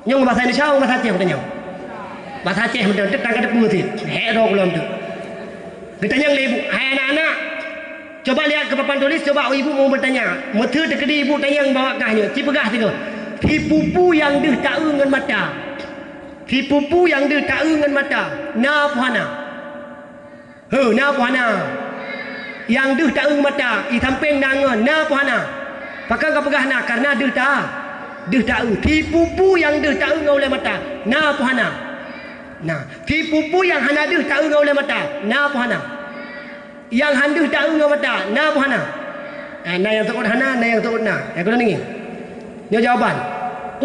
Nyoe bahasa Indonesia, bahasa Aceh geutanyoe. Bahasa Aceh meuteuk, teuk ka teupeue cit. Hék droe kulom teuk. Geutanyong lé ibu, "Hai anak-anak, coba lihat ke papan tulis, coba ibu mau bertanya." Meuteuk teukeudi ibu tanyong bak kah nyoe, ci peugah sigoe. Sipupu nyang deuh taeu ngon mata. Sipupu nyang deuh taeu ngon mata. Na peue hana? Heu, na peue hana? Nyang deuh taeu mata, i sampéng na ngon, na peue hana? Pakon ka peugah na? Kareuna deuh ta-, deuh taeu. Sipupu nyang deuh taeu ngon ulée mata, na peue hana? Na. Sipupu nyang hana deuh taeu ngon ulée mata, na peue hana? Nyang han deuh taeu ngon mata, na peue hana? Ah, na nyang seuôt hana, na nyang seuôt na. Nyang keunoe ngieng. Nyoe jawaban.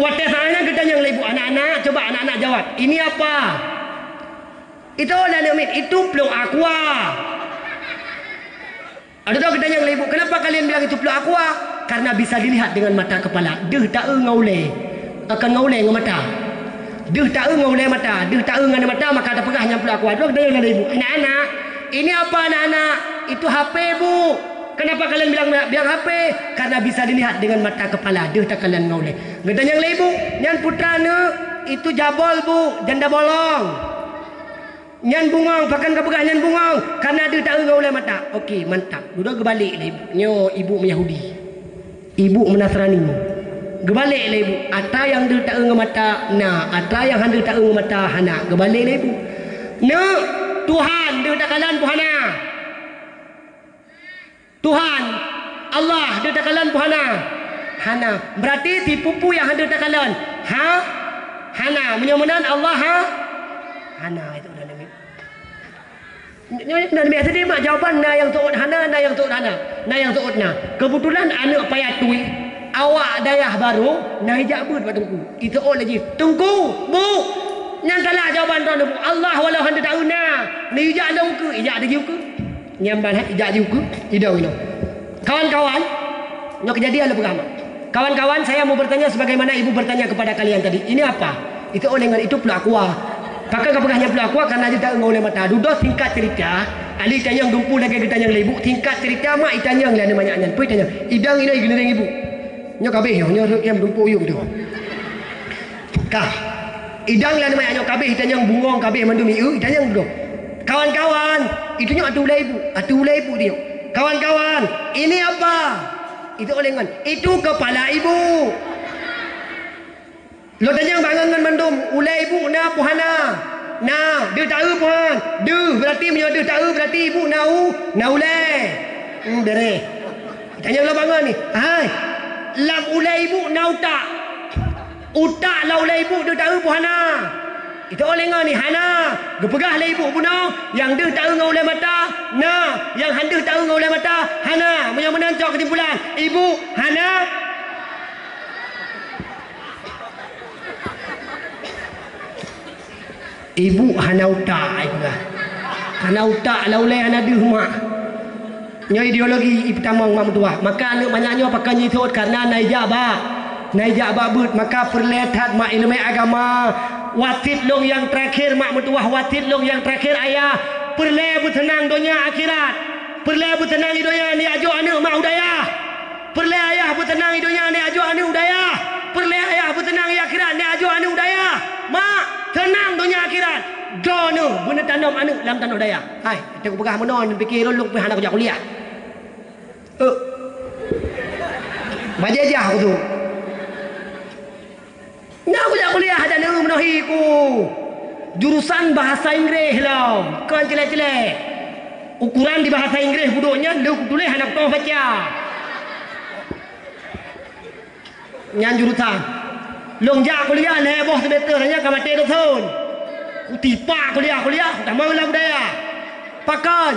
Watée saát nyan geutanyong lé ibu, "Anak-anak, coba anak-anak jawab. Ini apa?" Itu lé aneuk miet, "Itu pluek aqua." Ada tahu geutanyong lé ibu, "Kenapa kalian bilang itu pluek aqua?" Karena bisa dilihat dengan mata kepala. Deuh taeu ngon ulée. Bukan ngon ulée, ngon mata. Deuh taeu ngon ulée mata. Deuh taeu ngon mata, maka tapeugah nyan pluek aqua. Ada tahu geutanyong lé ibu, "Anak-anak, ini apa anak-anak?" "Itu H P, Bu." "Kenapa kalian bilang, bilang H P?" "Karena bisa dilihat dengan mata kepala." Deuh takalon ngon ulée. Geutanyong lé ibu, "Nyan putra neuk?" "Itu jabol, Bu, janda bolong." "Nyan bungong, pakon ka peugah nyan bungong?" "Kareuna deuh taeu ngon ulée mata." Oke, mantap. Dudoe geubalek lé ibu. Nyoe ibu meuyahudi. Ibu meunasrani. Geubalek lé ibu. Atra nyang deuh taeu ngon mata na, atra nyang han deuh taeu ngon mata hana. Geubalek lé ibu. Neuk, Tuhan deuh takalon peue hana? Tuhan, Allah deuh takalon peue hana? Hana. Berarti sipupu nyang han deuh takalon? Ha? Hana. Meunyoe meunan Allah, ha? Hana. Itu dah leueh. Nyoe na biasa deh mak jawaban, na nyang seuôt hana, na nyang seuôt hana. Na nyang seuôt na. Keubeutulan aneuk payah tui, awak dayah barô, na ijak beuet bak teungku. Iseuôt laju, "Teungku, Bu, nyan salah jawaban droeneuh, Bu. Allah walau han deuh taeu na, neujak lom ukeue, ijak laju ukeue." Nyan ban hai jak jiukeue idong inoe. Kawan-kawan, nyoe keujadian lôn peugah mak. Kawan-kawan, saya mau bertanya sebagaimana ibu bertanya kepada kalian tadi. Ini apa? Itu oléngan, itu pluek aqua. Pakon ka peugah nyan pluek aqua? Karena jitanyong ngon ulée mata. Dudoe singkat cerita, ali tanyong dumpeue lagée geutanyong lé ibu. Singkat cerita mak itanyong lé aneuk manyak nyan. Peue itanyong? Idong inoe igeuneureng ibu. Nyoe kabeh nyoe, nyoe rhot nyang dumpeue uyueng tu. Ka. Idong lé aneuk manyak nyoe kabeh itanyong, bungong kabeh mandum ieu itanyong dudoe. Kawan-kawan, itu nyoe ateueh ulée ibu, ateueh ulée ibu nyoe. Kawan-kawan, ini apa? Itu oléngan. Itu kepala ibu. Lôn tanyong bak ngon mandum, ulée ibu na peue hana? Na, deuh taeu peue han? Deuh, berarti meunyoe deuh taeu berarti ibu na u, na ulée. Hmm, bereh. Tanyong lôn bak ngon ni. Hai. Lam ulée ibu na utak. Utak lam ulée ibu deuh taeu peue hana? Itu oléngan ni hana. Geupeugah lé ibu bunoe, nyang deuh taeu ngon ulée mata, na, nyang han deuh taeu ngon ulée mata, hana. Meunyoe meunan cok keusimpulan, ibu hana. Ibu hana utak, ai peugah. Hana utak, lam ulée hana deuh mak. Nyoe ideologi ipeutamong mak meutuwah. Maka aneuk manyak nyoe pakon jisot karena na ijak bak, na ijak bak beuet. Maka peureulée that mak ileumé agama. Wasiet lôn nyang teurakhir mak meutuwah, wasiet lôn nyang teurakhir ayah. Peureulée beuseunang donya akhirat. Peureulée beuseunang i donya ni ajoh aneuk mak u dayah. Peureulée ayah beuteunang i donya nyan ajoh aneuk u dayah. Peureulée ayah beuteunang i akhirat nyan ajoh aneuk u dayah. Mak, teunang donya akhirat. Droeneuh beuneutanam aneuk lam tanoh dayah. Hai, teupeugah meunoe, neupiké lôn, lôn pih hana kujak kuliah. Eh. Bajée jah aku tu. Nyan kujak kuliah dan eu meunohi ku. Jurusan bahasa Inggréh lom, kon célék-célék. Ukuran di bahasa Inggréh budok nyan lheueh kutuléh hana kutoh baca. Nyan jurusan. Lôn jak kuliah lhée boh semester nyan ka maté doson. Kutipak kuliah-kuliah, kutamong lam budaya. Pakon?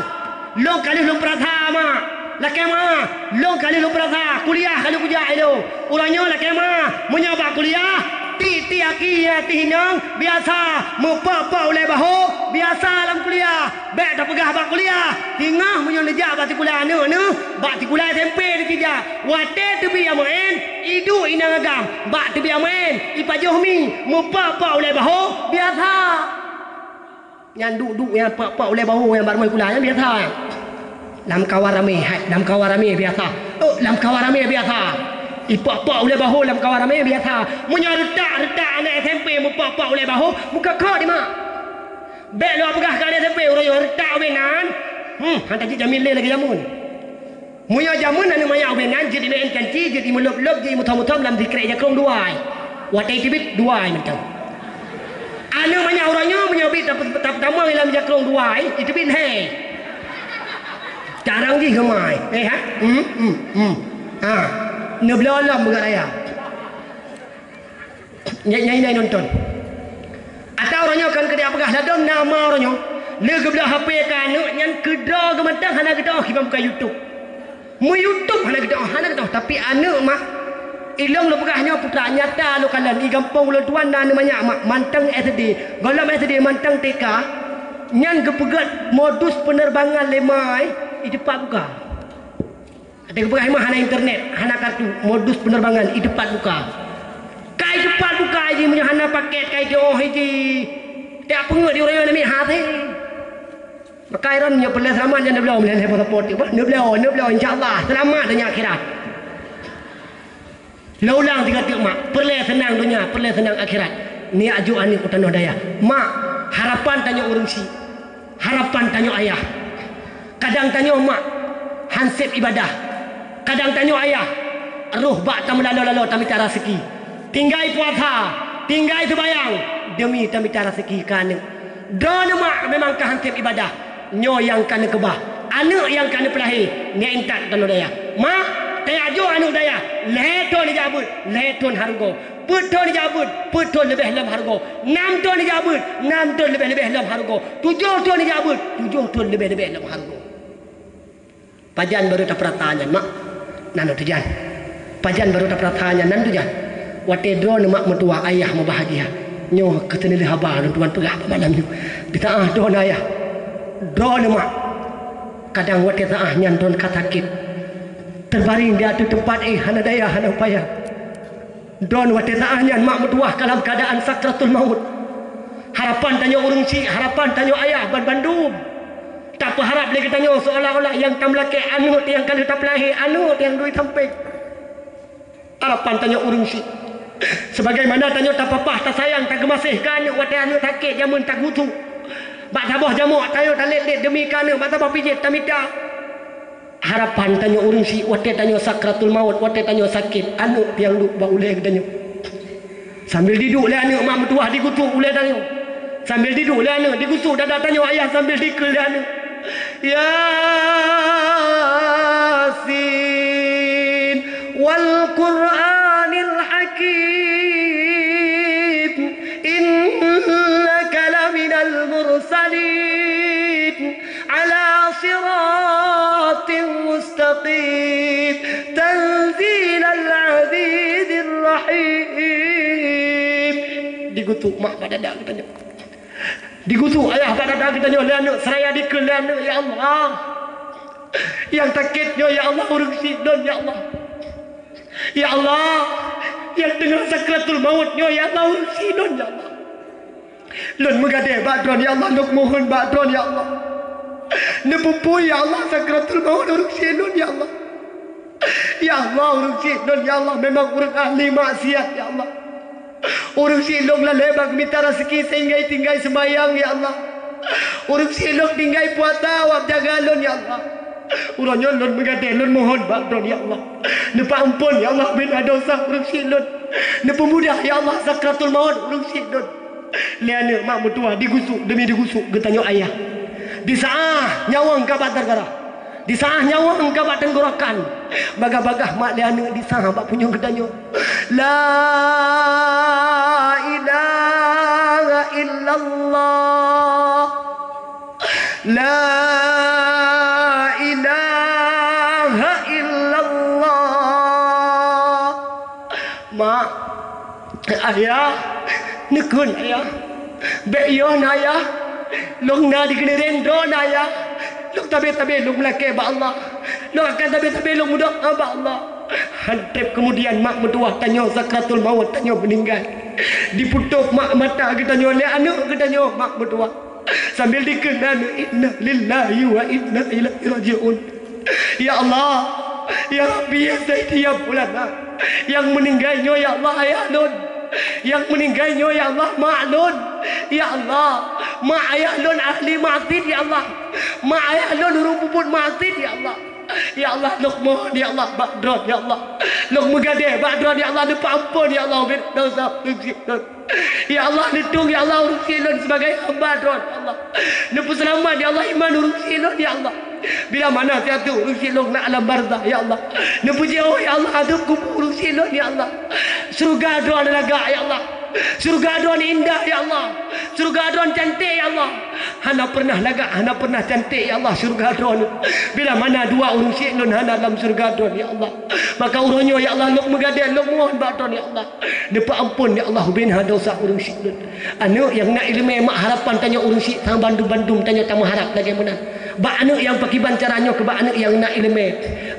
Lôn ka lheueh lôn peurasa, mak. Lakée meu'ah, lôn ka lheueh lôn peurasa. Kuliah ka lheueh kujak ilôn. Uroe nyoe lakée meu'ah, meunyoe bak kuliah, tiek-tiek aki nyang teuh inong, biasa. Meupok-pok ulée bahô, biasa lam kuliah. Bék tapeugah bak kuliah. Teungoh meunyoe neujak bak sikula aneuk neuh, bak sikula S M P neukijak. Watée teubiet meu'én, iduek inong agam. Bak teubiet meu'én, ipajoh mi, meupok-pok ulée bahô, biasa. Nyan duek-duek nyang pok-pok ulée bahô nyang bak rumoh sikula nyan biasa. Lam kawan ramé, hai, lam kawan ramé biasa. Oh, lam kawan ramé biasa. Ipok-pok ulée bahô lam kawan ramé biasa. Meunyoe reutak-reutak aneuk S M P meupok-pok ulée bahô, meukeukok di mak. Bék lôn peugah keu aneuk S M P uroe nyoe reutak ubé nan. Hmm, han tajeuet jamin lé lagée jameun. Meunyoe jameun aneuk manyak ubé nan jeuet imeu'én kanci, jeuet imeulop-lop, jeuet imuthom-muthom lam sikrek jakrong dua ai. Watée iteubiet dua ai mantong. Aneuk manyak uroe nyoe meunyoe biet tap-, tap-, tamong lam jakrong dua ai, iteubiet lhée. Carang jih geumai. Eh, ha? Hmm, hmm, hmm. Ha. Neubloe lom beugat raya. Nyai, nyai, nyai nonton. Atawa uroe nyoe kan keuneuk peugah ladom nama uroe nyoe. Le geubloe H P keu aneuk nyan keudroe geuh mantong hana geuteu'oh kiban buka YouTube. Meu YouTube hana geuteu'oh, hana geuteu'oh. Tapi aneuk mah, ilong lôn peugah nyoe putra nyata lôn kalon. I gampông ulôn tuan na aneuk manyak mak, mantong S D. Gohlom S D mantong T K, nyan geupeugét modus penerbangan lé ma ai, i teumpat buka. Até geupeugah mah hana internet, hana kartu, modus penerbangan i teumpat buka. Ka i teumpat buka jih meunyoe hana paket, ka i teu'oh jih. Tiep peungeuet di ureueng nyoe namiet hase. Maka iron nyoe peureulée seulamat nyan neubloe, meulée paspor tiep, neubloe, neubloe, insya Allah seulamat donya akhirat. Lôn ulang sigoe teuk mak, peureulée seunang donya, peureulée seunang akhirat. Neujak jok aneuk u tanoh dayah. Mak, harapan tanyoe ureueng syiek. Harapan tanyoe ayah. Kadang tanyoe mak, han sép ibadah. Kadang tanyoe ayah, roh bak tameulaloe-laloe tamita raseuki. Tinggai puasa, tinggai seumayang, deumi tamita raseuki keu aneuk. Droeneuh mak memang ka han sép ibadah. Nyoe nyang ka neukeubah. Aneuk nyang ka neupeulahé, nyan intat tanoh dayah. Mak, tajak jok aneuk dayah, lhée thon ijak beuet, lhée thon hareugoe. Peuet thon ijak beuet, peuet thon leubeh lom hareugoe. Nam thon ijak beuet, nam thon leubeh-leubeh lom hareugoe. Tujoh thon ijak beuet, tujoh thon leubeh-leubeh lom hareugoe. Pajan barô tapeurasa nyan, mak? Nan tujan. Pajan barô tapeurasa nyan, nan tujan. Watée droeneuh mak meutuwah, ayah meubahagia. Nyoe keuh teuneulheueh haba lôn tuan peugah bak malam nyoe. Di saát droeneuh ayah, droeneuh mak, Kadang watée saát nyan droen ka sakét, teubaring di ateueh teumpat, eh, hana daya, hana upaya. Droen watée saát nyan mak meutuwah ka lam keuadaan sakratul maut. Harapan tanyoe ureuëng syik, harapan tanyoe ayah ban bandum. Tapeuharab lé geutanyoe seolah-olah nyang tameulakée aneuëk nyang ka lheueh tapeulahé, aneuëk nyang dui sampéng. Harapan tanyoe ureuëng syik. Sebagaimana tanyoe tapapah, tasayang, tageumaséh keu aneuëk watée aneuëk sakét, jameun tagusu. Bak saboh jamok tanyoe talét-lét deumi keu aneuëk, bak saboh pijet tamita. Harapan tanyoe ureuëng syik watée tanyoe sakratul maut, watée tanyoe sakét, aneuëk nyang duek bak ulée geutanyoe. Sambil diduek lé aneuëk mak meutuwah, digusu ulée tanyoe. Sambil diduek lé aneuëk, digusu dada tanyoe ayah sambil dikheun lé aneuëk, "Yasin, wal Qur'anil hakim, innaka laminal mursalin, ala siratin mustaqim, tanzilal azizir rahim." Digusu mak bak dada geutanyoe. Digusu ayah bak dada geutanyoe lé aneuëk, seraya dikheun lé aneuëk, "Ya Allah, nyang sakét nyoe, ya Allah, ureuëng syik lôn, ya Allah. Ya Allah, nyang teungoh sakratul maut nyoe, ya Allah, ureuëng syik lôn, ya Allah. Lôn meugadée bak Droen, ya Allah, lôn mohon bak Droen, ya Allah. Neupeuphon, ya Allah, sakratul maut ureuëng syik lôn, ya Allah. Ya Allah, ureuëng syik lôn, ya Allah, memang ureuëng ahli maksiat, ya Allah. Ureuëng syik lôn lalée bak mita raseuki sehingga tinggai seumayang, ya Allah. Ureuëng syik lôn tinggai puasa wab jaga lôn, ya Allah. Uroe nyoe lôn meugadée, lôn mohon bak Droen, ya Allah. Neupeuamphon, ya Allah, bina desya ureuëng syik lôn. Neupeumudah, ya Allah, sakratul maut ureuëng syik lôn." Lé aneuëk mak meutuwah digusu deumi digusu geutanyoe ayah. Disaát nyawöng ka bak darah-darah. Disaát nyawöng ka bak teunggorokan. Bagah-bagah mak lé aneuëk disaát bak punyueng geutanyoe, "La ilaha illallah. La ilaha illallah." "Mak, ayah," neukheun ayah, "bék yoh na ayah. Lôn na di keuneuren droen ayah. Lôn tabé-tabé lôn meulakée bak Allah. Lôn akan tabé-tabé lôn meudoá bak Allah." Hán treb keumudian mak meutuwah tanyoe sakratul maut, tanyoe meuninggai. Dipeutôb mak mata geutanyoe lé aneuëk geutanyoe mak meutuwah. Sambil dikheun aneuëk, "Inna lillahi wa inna ilaihi raji'un." Ya Allah, ya Rabbi, ya Sayyidi, ya Maulana, nyang meuninggai nyoe, ya Allah, ayah lôn. Nyang meuninggai nyoe, ya Allah, mak lôn. Ya Allah, mak ayah lôn ahli maksiat, ya Allah. Mak ayah lôn ureuëng peubuet maksiat, ya Allah. Ya Allah, lôn mohon, ya Allah, bak Droen, ya Allah. Lôn meugadée bak Droen, ya Allah, neupeuamphon, ya Allah, ubit desya ureuëng syik lôn. Ya Allah, neutulông, ya Allah, ureuëng syik lôn sibagai hamba Droen, ya Allah. Neupeuseulamat, ya Allah, iman ureuëng syik lôn, ya Allah. Bila mana siat ureuëng syik lôn na alam barzakh, ya Allah. Neupeujiôh, ya Allah, adab kubu ureuëng syik lôn, ya Allah. Syeuruga Droen lagak, ya Allah. Syeuruga Droen indah, ya Allah. Syeuruga Droen cantik, ya Allah. Hana pernah lagak, hana pernah cantik, ya Allah, syeuruga Droen. Bila mana dua ureuëng syik lôn hana lam syeuruga Droen, ya Allah. Maka uroe nyoe, ya Allah, lôn meugadée, lôn mohon bak Droen, ya Allah. Neupeuamphon, ya Allah, ubena desya ureuëng syik lôn. Aneuëk nyang na iéleumé, mak, harapan tanyoe ureuëng syik, sang bandum-bandum tanyoe tameuharab lagée meunan. Bak aneuëk nyang pakriban cara nyoe keu bak aneuëk nyang na iéleumé.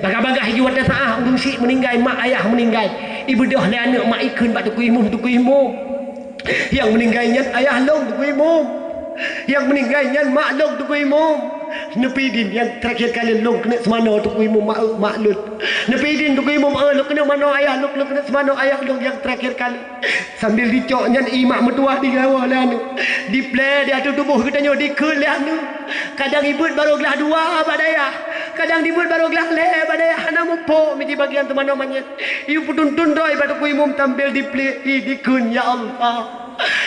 Bagah-bagah jih watée saát ureuëng syik meuninggai, mak ayah meuninggai, ibeudôh lé aneuëk mak ikheun bak teungku imum, "Teungku imum, nyang meuninggai nyan ayah lôn, teungku imum. Nyang meuninggai nyan mak lôn, teungku imum." Neupeudin nyang teurakhir kali lôn keuneuk seumanoe teungku imum, mak, mak lôn. Neupeudin teungku imum, "Eh, lôn keuneuk manoe ayah lôn, lôn keuneuk seumanoe ayah lôn nyang teurakhir kali." Sambil dicok nyan ié mak meutuwah digawa lé aneuëk. Diplé di ateueh tuboh geutanyoe dikheun lé aneuëk. Kadang ibeuet barô glah dua bak dayah. Kadang dibeuet barô glah lhée bak dayah, hana muphom miji bagian teumanoe manyét. Ié peutuntun droe bak teungku imum sambil diplé ié dikheun, "Ya Allah,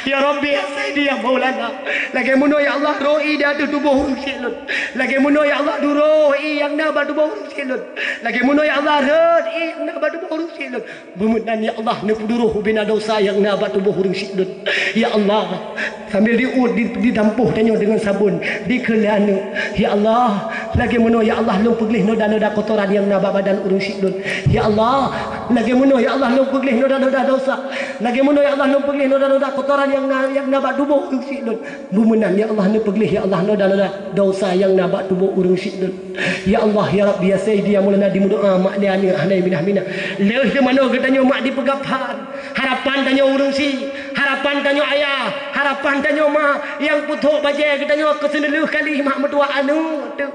ya Rabbi, ya Sayyidi, ya Maulana. Lagée meunoe, ya Allah, roh ié di ateueh tuboh ureuëng syik lôn. Lagée meunoe, ya Allah, duroh ié nyang na bak tuboh ureuëng syik lôn. Lagée meunoe, ya Allah, rhot ié nyang na bak tuboh ureuëng syik lôn." Beumeunan, ya Allah, neupeuduroh ubena desya nyang na bak tuboh ureuëng syik lôn. Ya Allah, sambil diuet, di, didampôh tanyoe deungon sabon, dikheun lé aneuëk, "Ya Allah, lagée meunoe, ya Allah, lôn peugleh noda-noda kotoran nyang na bak badan ureuëng syik lôn. Ya Allah, Lagée meunoe, ya Allah, lôn peugleh noda-noda desya. Lagée meunoe, ya Allah, lôn peugleh noda-noda keutoran nyang na, nyang na bak tuboh ureuëng syiek lôn. Beumeunan, ya Allah, neupeugléh, ya Allah, noda-noda desya nyang na bak tuboh ureuëng syiek lôn. Ya Allah, ya Rabbi, ya Sayyidi, ya Maulana, dimeudoá mak lé aneuëk hana minah-minah. Lheueh teumanoe geutanyoe mak dipeugaphan. Harapan tanyoe ureuëng syiek, harapan tanyoe ayah, harapan tanyoe mak nyang peuthok bajée geutanyoe keu seuneulheueh kali mak meutuwah aneuëk teuh.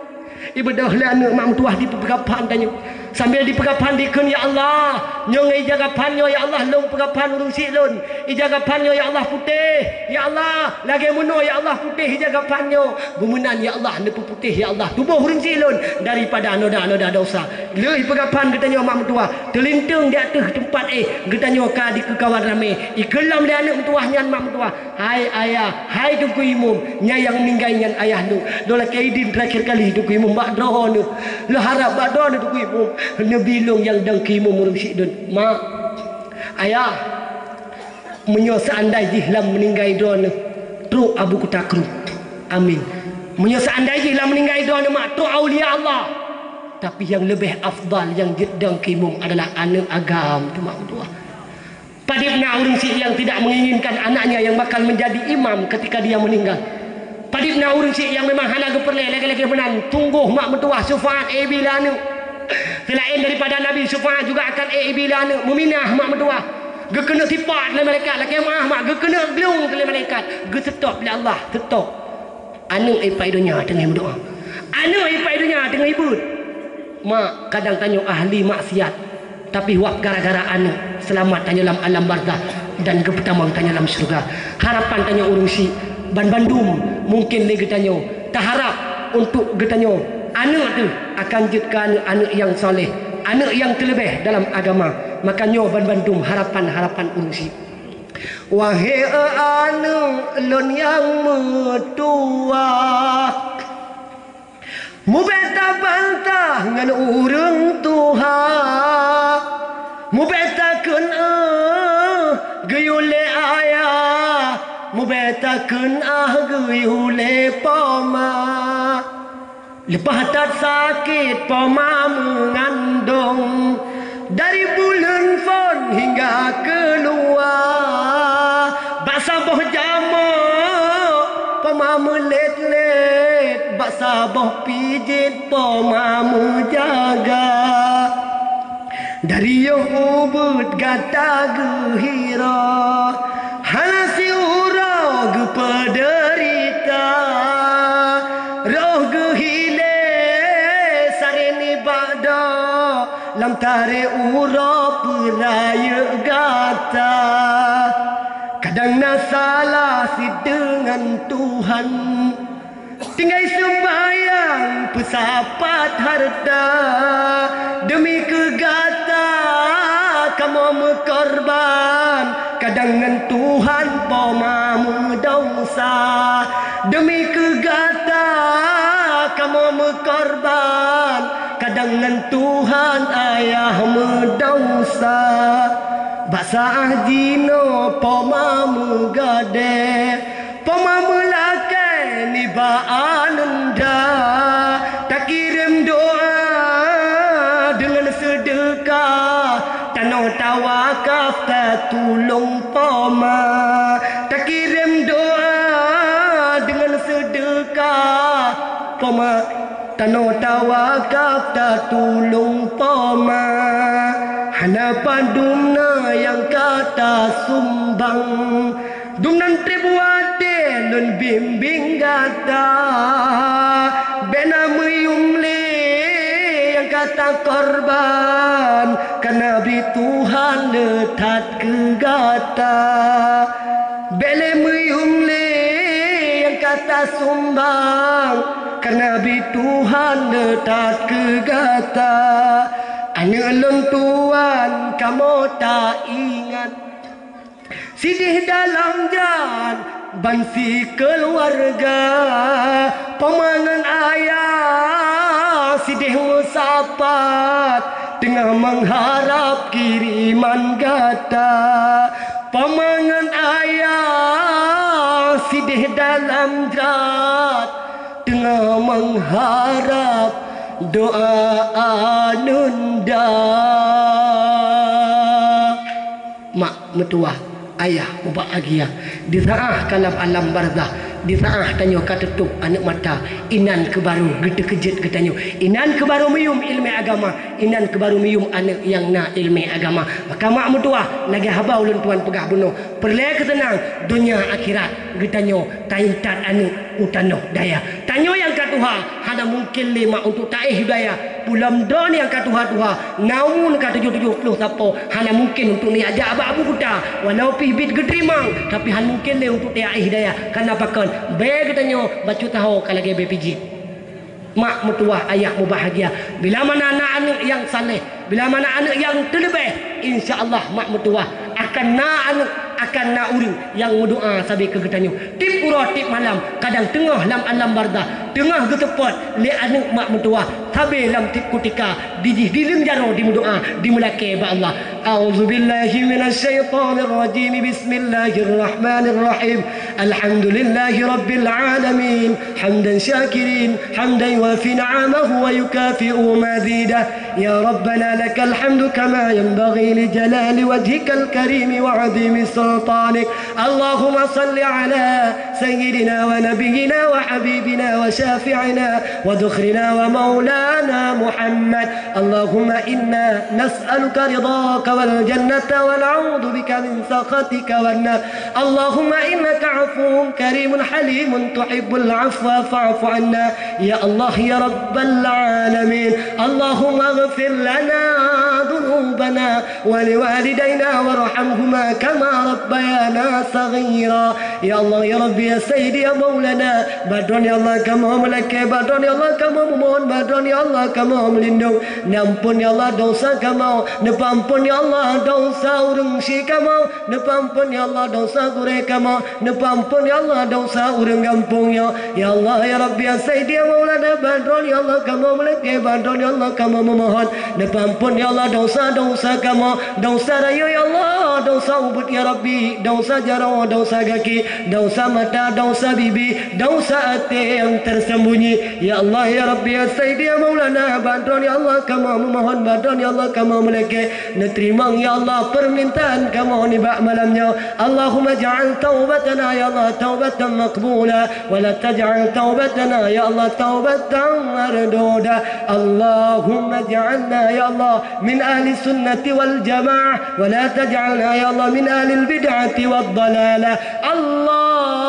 Ibeudôh lé aneuëk mak meutuwah dipeugaphan tanyoe. Sambil dipeugaphan dikheun, "Ya Allah, nyoe ngon ija gaphan nyoe, ya Allah, lôn peugaphan ureuëng syiek lôn. Ija gaphan nyoe, ya Allah, putéh. Ya Allah, lagée meunoe, ya Allah, putéh ija gaphan nyoe." Beumeunan, ya Allah, neupeuputéh, ya Allah, tuboh ureuëng syiek lôn daripada noda-noda desya. Lheueh peugaphan geutanyoe mak meutuwah, teulinteung di ateueh teumpat éh geutanyoe ka dikeukawan ramé. Ikheun lom lé aneuëk meutuwah nyan mak meutuwah. "Hai ayah, hai Teungku Imum, nyan nyang meuninggai nyan ayah lôn. Lôn lakée idin teurakhir kali Teungku Imum bak droeneuh. Lôn harab bak droeneuh Teungku Imum, neubi lôn nyang dong keu imum ureuëng syiek lôn." "Mak, ayah, meunyoe seuandai jih lam meuninggai droeneuh trok Abu Kuta Kru, amin. Meunyoe seuandai jih lam meuninggai droeneuh mak trok aulia Allah, tapi nyang leubeh afdal nyang jeuet dong keu imum adalah aneuëk agam teuh mak meutuwah." Padub na ureuëng syiek yang tidak menginginkan anaknya yang bakal menjadi imam ketika dia meninggal? Padub na ureuëng syiek yang memang hana geupeureulée lagée-lagée meunan, tunggoh mak meutuwah syufaat éh ibi lé aneuëk? Selain daripada Nabi, syufaat juga akan éh ibi lé aneuëk, meuminah mak meutuwah. Geukeuneuk sipat lé malaikat, lakée meuáh mak, geukeuneuk glung lé malaikat, geuseutop lé Allah, seutop. Aneuëk ipai donya teungoh meudoá. Aneuëk ipai donya teungoh ibeuet. Mak, kadang tanyoe ahli maksiat, tapi wab gara-gara aneuëk, seulamat tanyoe lam alam barzakh dan geupeutamong tanyoe lam syeuruga. Harapan tanyoe ureuëng syiek banbandum mungken lé geutanyoe taharab untuk geutanyoe aneuëk teuh akan jeuet keu aneuëk-aneuëk nyang saleh, aneuëk nyang teuleubeh dalam agama. Maka nyoe banbandum harapan-harapan ureuëng syiek. Wahé aneuëk lôn nyang meutuwah, mubéh tabantah ngon ureuëng tuha, mubéh takheun, eh, geuyue lé ayah, mubéh takheun, ah, geuyue lé poma. Leupah that sakét poma meungandong, dari buleuen phon hingga keuluwa. Bak saboh jamoe poma meulét-lét, bak saboh pijet poma meujaga. Dari yoh ubeuet gata geuhiro, hana siuroe geupeudeurita. Roh geuhilée saré nibak doe, lam tarek uroe peurayeuk gata. Kadang na salah cit deungon Tuhan, tinggai seumbahyang peusapat hareuta. Deumi keu gata kamoe meukorban, kadang ngon Tuhan poma meudesya. Deumi keu gata kamoe meukorban, kadang ngon Tuhan ayah meudesya. Bak saát jinoe poma meugadée, poma meulakée nibak aneunda, takirém doá deungon seudeukah, tanoh tawakaf tatulông poma. Takirém doá deungon seudeukah, poma, tanoh tawakaf tatulông poma. Hana padum na nyang ka tasumbang, dumnan treb watée lôn bimbéng gata. Bék na meuyuem lé nyang ka takorban, kareuna bri Tuhan le that keu gata. Bék lé meuyuem lé nyang ka tasumbang, kareuna bri Tuhan le that keu gata. Aneuëk lôn tuan kamoe taingat, sideh dalam jrat ban sikeuluwarga, poma ngon ayah sideh meusapat, teungoh meuharab kiriman gata. Poma ngon ayah sideh dalam jrat, teungoh meuharab doá aneunda. Meutuwah, ayah mubahgia, di saát ka lam alam barzah, di saát tanyoe ka teutôb aneuk mata, inan keuh barô geuteukeujeuet geutanyoe, inan keuh barô meuyuem ileumèe agama, inan keuh barô meuyuem aneuk nyang na ileumèe agama. Maka mak meutuwah, lagèe haba ulôn tuan peugah bunoe, peureulèe keuseunang donya akhirat geutanyoe taintat aneuk u tanoh dayah. Tanyoe nyang ka tuha, hana mungken lé mak untuk taéh u dayah. Pulom droeneuh nyang ka tuha-tuha, na umu ka tujoh-tujoh ploh sapo, hana mungken untuk neujak bak Abu Kuta. Walau pih bit geuteurimong, tapi hana mungken lé untuk taéh u dayah. Kareuna pakon? Bèe geutanyoe bacut taho ka lagèe bèe pijit. Mak meutuwah, ayah mubahgia. Bila mana na aneuk nyang saleh, bila mana aneuk nyang teuleubèh, insya Allah mak meutuwah akan na aneuk, akan na ureueng nyang meudoa sabe keu geutanyoe. Tiep uroe, tiep malam, kadang teungoh lam alam barzah, teungoh geuseupôt lé aneuk mak meutuwah, sabe lam tiep kutika, di jih di leuen jaroe dimeudoa, dimeulakèe bak Allah. A'udzubillahi minasyaitonirrajim. Bismillahirrahmanirrahim. Alhamdulillahi rabbil alamin. Hamdan syakirin, hamdan yuwafi ni'amahu wa yukafi'u mazidah. Ya Rabbana, lakal hamdu kama yanbaghi li jalali wajhikal karimi wa 'azimi sultanik. Allahumma salli ala sayyidina wa nabiyyina wa habibina wa syafi'ina wa dhukhrina wa maulana Muhammad. Allahumma inna nas'aluka ridhaka wal jannata wa na'udzu bika min sakhatika wan nar. Allahumma innaka 'afuwwun karimun halimun tuhibbul 'afwa fa'fu 'anna. Ya Allah, ya Rabbal 'alamin. Allahumma ighfir lana dhunubana wa liwalidaina warhamhuma kama rabbayana saghira. Ya Allah, ya Rabbi, ya Sayyidi, ya Maulana, bak droeneuh ya Allah kamoe meulakèe, bak droeneuh ya Allah kamoe meumohon, bak droeneuh ya Allah kamoe meulindong. Neuampôn ya Allah desya kamoe, neupeuampôn ya Allah desya ureueng syik kamoe, neupeuampôn ya Allah desya gurèe kamoe, neupeuampôn ya Allah desya ureueng gampông nyoe. Ya Allah, ya Rabbi, ya Sayyidi, ya Maulana, bak droeneuh ya Allah kamoe meulakèe, bak droeneuh ya Allah kamoe meumohon. Neupeuampôn ya Allah desya-desya kamoe, desya rayeuk ya Allah, desya ubit ya Rabbi, desya jaroe, desya gaki, desya mata, desya bibi, desya até nyang tersembunyi. Ya Allah, ya Rabbi, ya Sayyidi, ya Maulana, bak droeneuh ya Allah kamoe meumohon, bak droeneuh ya Allah kamoe meulakèe. Neuteurimong ya Allah peumintaan kamoe nibak malam nyoe. Allahumma ij'al taubatana ya Allah taubatan maqbula, wa la taj'al taubatana ya Allah taubatan marduda. Allahumma ij'alna ya Allah min ahli sunnati wal jamaah, wa la taj'alna ya Allah min ahlil bid'ati wad dalalah.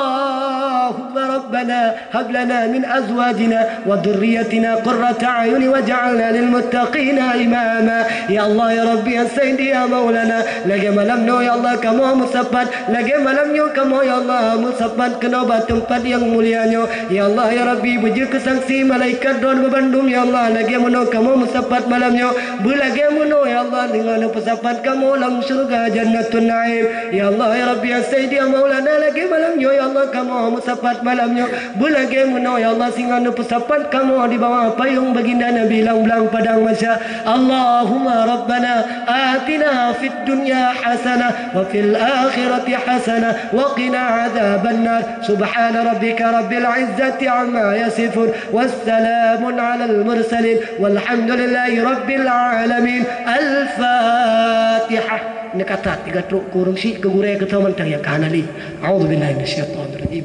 Allahumma Rabbana hab lana min azwajina wa dzurriyyatina qurrata a'yun waj'alna lil muttaqina imama. Ya Allah, ya Rabbi, ya Sayyidi, ya Maulana, lagèe malam nyoe ya Allah kamoe meusapat, lagèe malam nyoe kamoe ya Allah meusapat keunoe bak teumpat nyang mulia nyoe. Ya Allah, ya Rabbi, beujeuet keu saksi malaikat droeneuh bandum ya Allah, lagèe meunoe kamoe meusapat malam nyoe, beulagèe meunoe ya Allah deungon neupeusapat kamoe lam syeuruga Jannatun Naim. Ya Allah, ya Rabbi, ya Sayyidi, ya Maulana, lagèe malam nyoe ya Allah kamoe meusapat malam nyoe. Beulagèe meunoe ya Allah singoh neupeusapat kamoe di bawah payong Baginda Nabi lam blang padang mahsyar. Allahumma Rabbana atina fid dunya hasanah wa fil akhirati hasanah wa qina adzabannar. Subhana rabbika rabbil izzati amma yasifun. Wassalamun alal mursalin. Walhamdulillahi rabbil alamin. Al-Fatihah. Neukatat tiga trok kureueng syik keu gurèe keu soe mantong nyang ka hana lé. A'udzubillahi minasyaitonirrajim.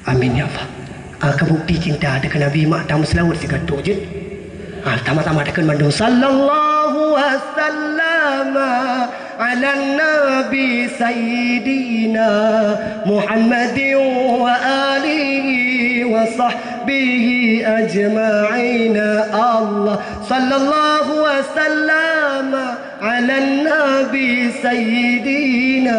Amin ya Allah. Ah, keu bukti cinta teuh keu Nabi, mak tameuseulaweuet sigoe teuk jeuet. Ah, sama-sama takheun mandum, sallallahu wasallama ala nabi sayyidina Muhammadin wa alihi wa sahbihi ajma'in. Allah, sallallahu wasallama ala nabi sayyidina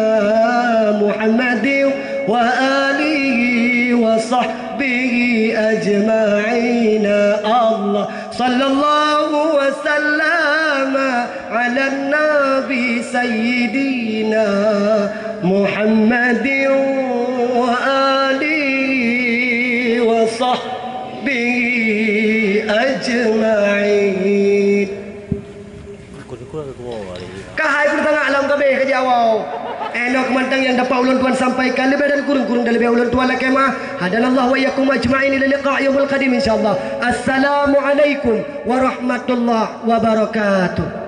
Muhammadin wa alihi wa sahbihi ajma'in. Allah, sallallahu wasallama ala nabi sayyidina Muhammadin wa alihi wa sahbihi ajma'in. Ka hai peureutangah lom ka abéh ka jiwoe. Inoe keumantang nyang dapat ulôn tuan sampaikan, leubeh dan kureueng-kureueng dan leubeh ulôn tuan lakée meu'ah. Hadanallahu wa iyyakum ajma'in ila liqa yaumil qadim insyaallah. Assalamualaikum warahmatullahi wabarakatuh.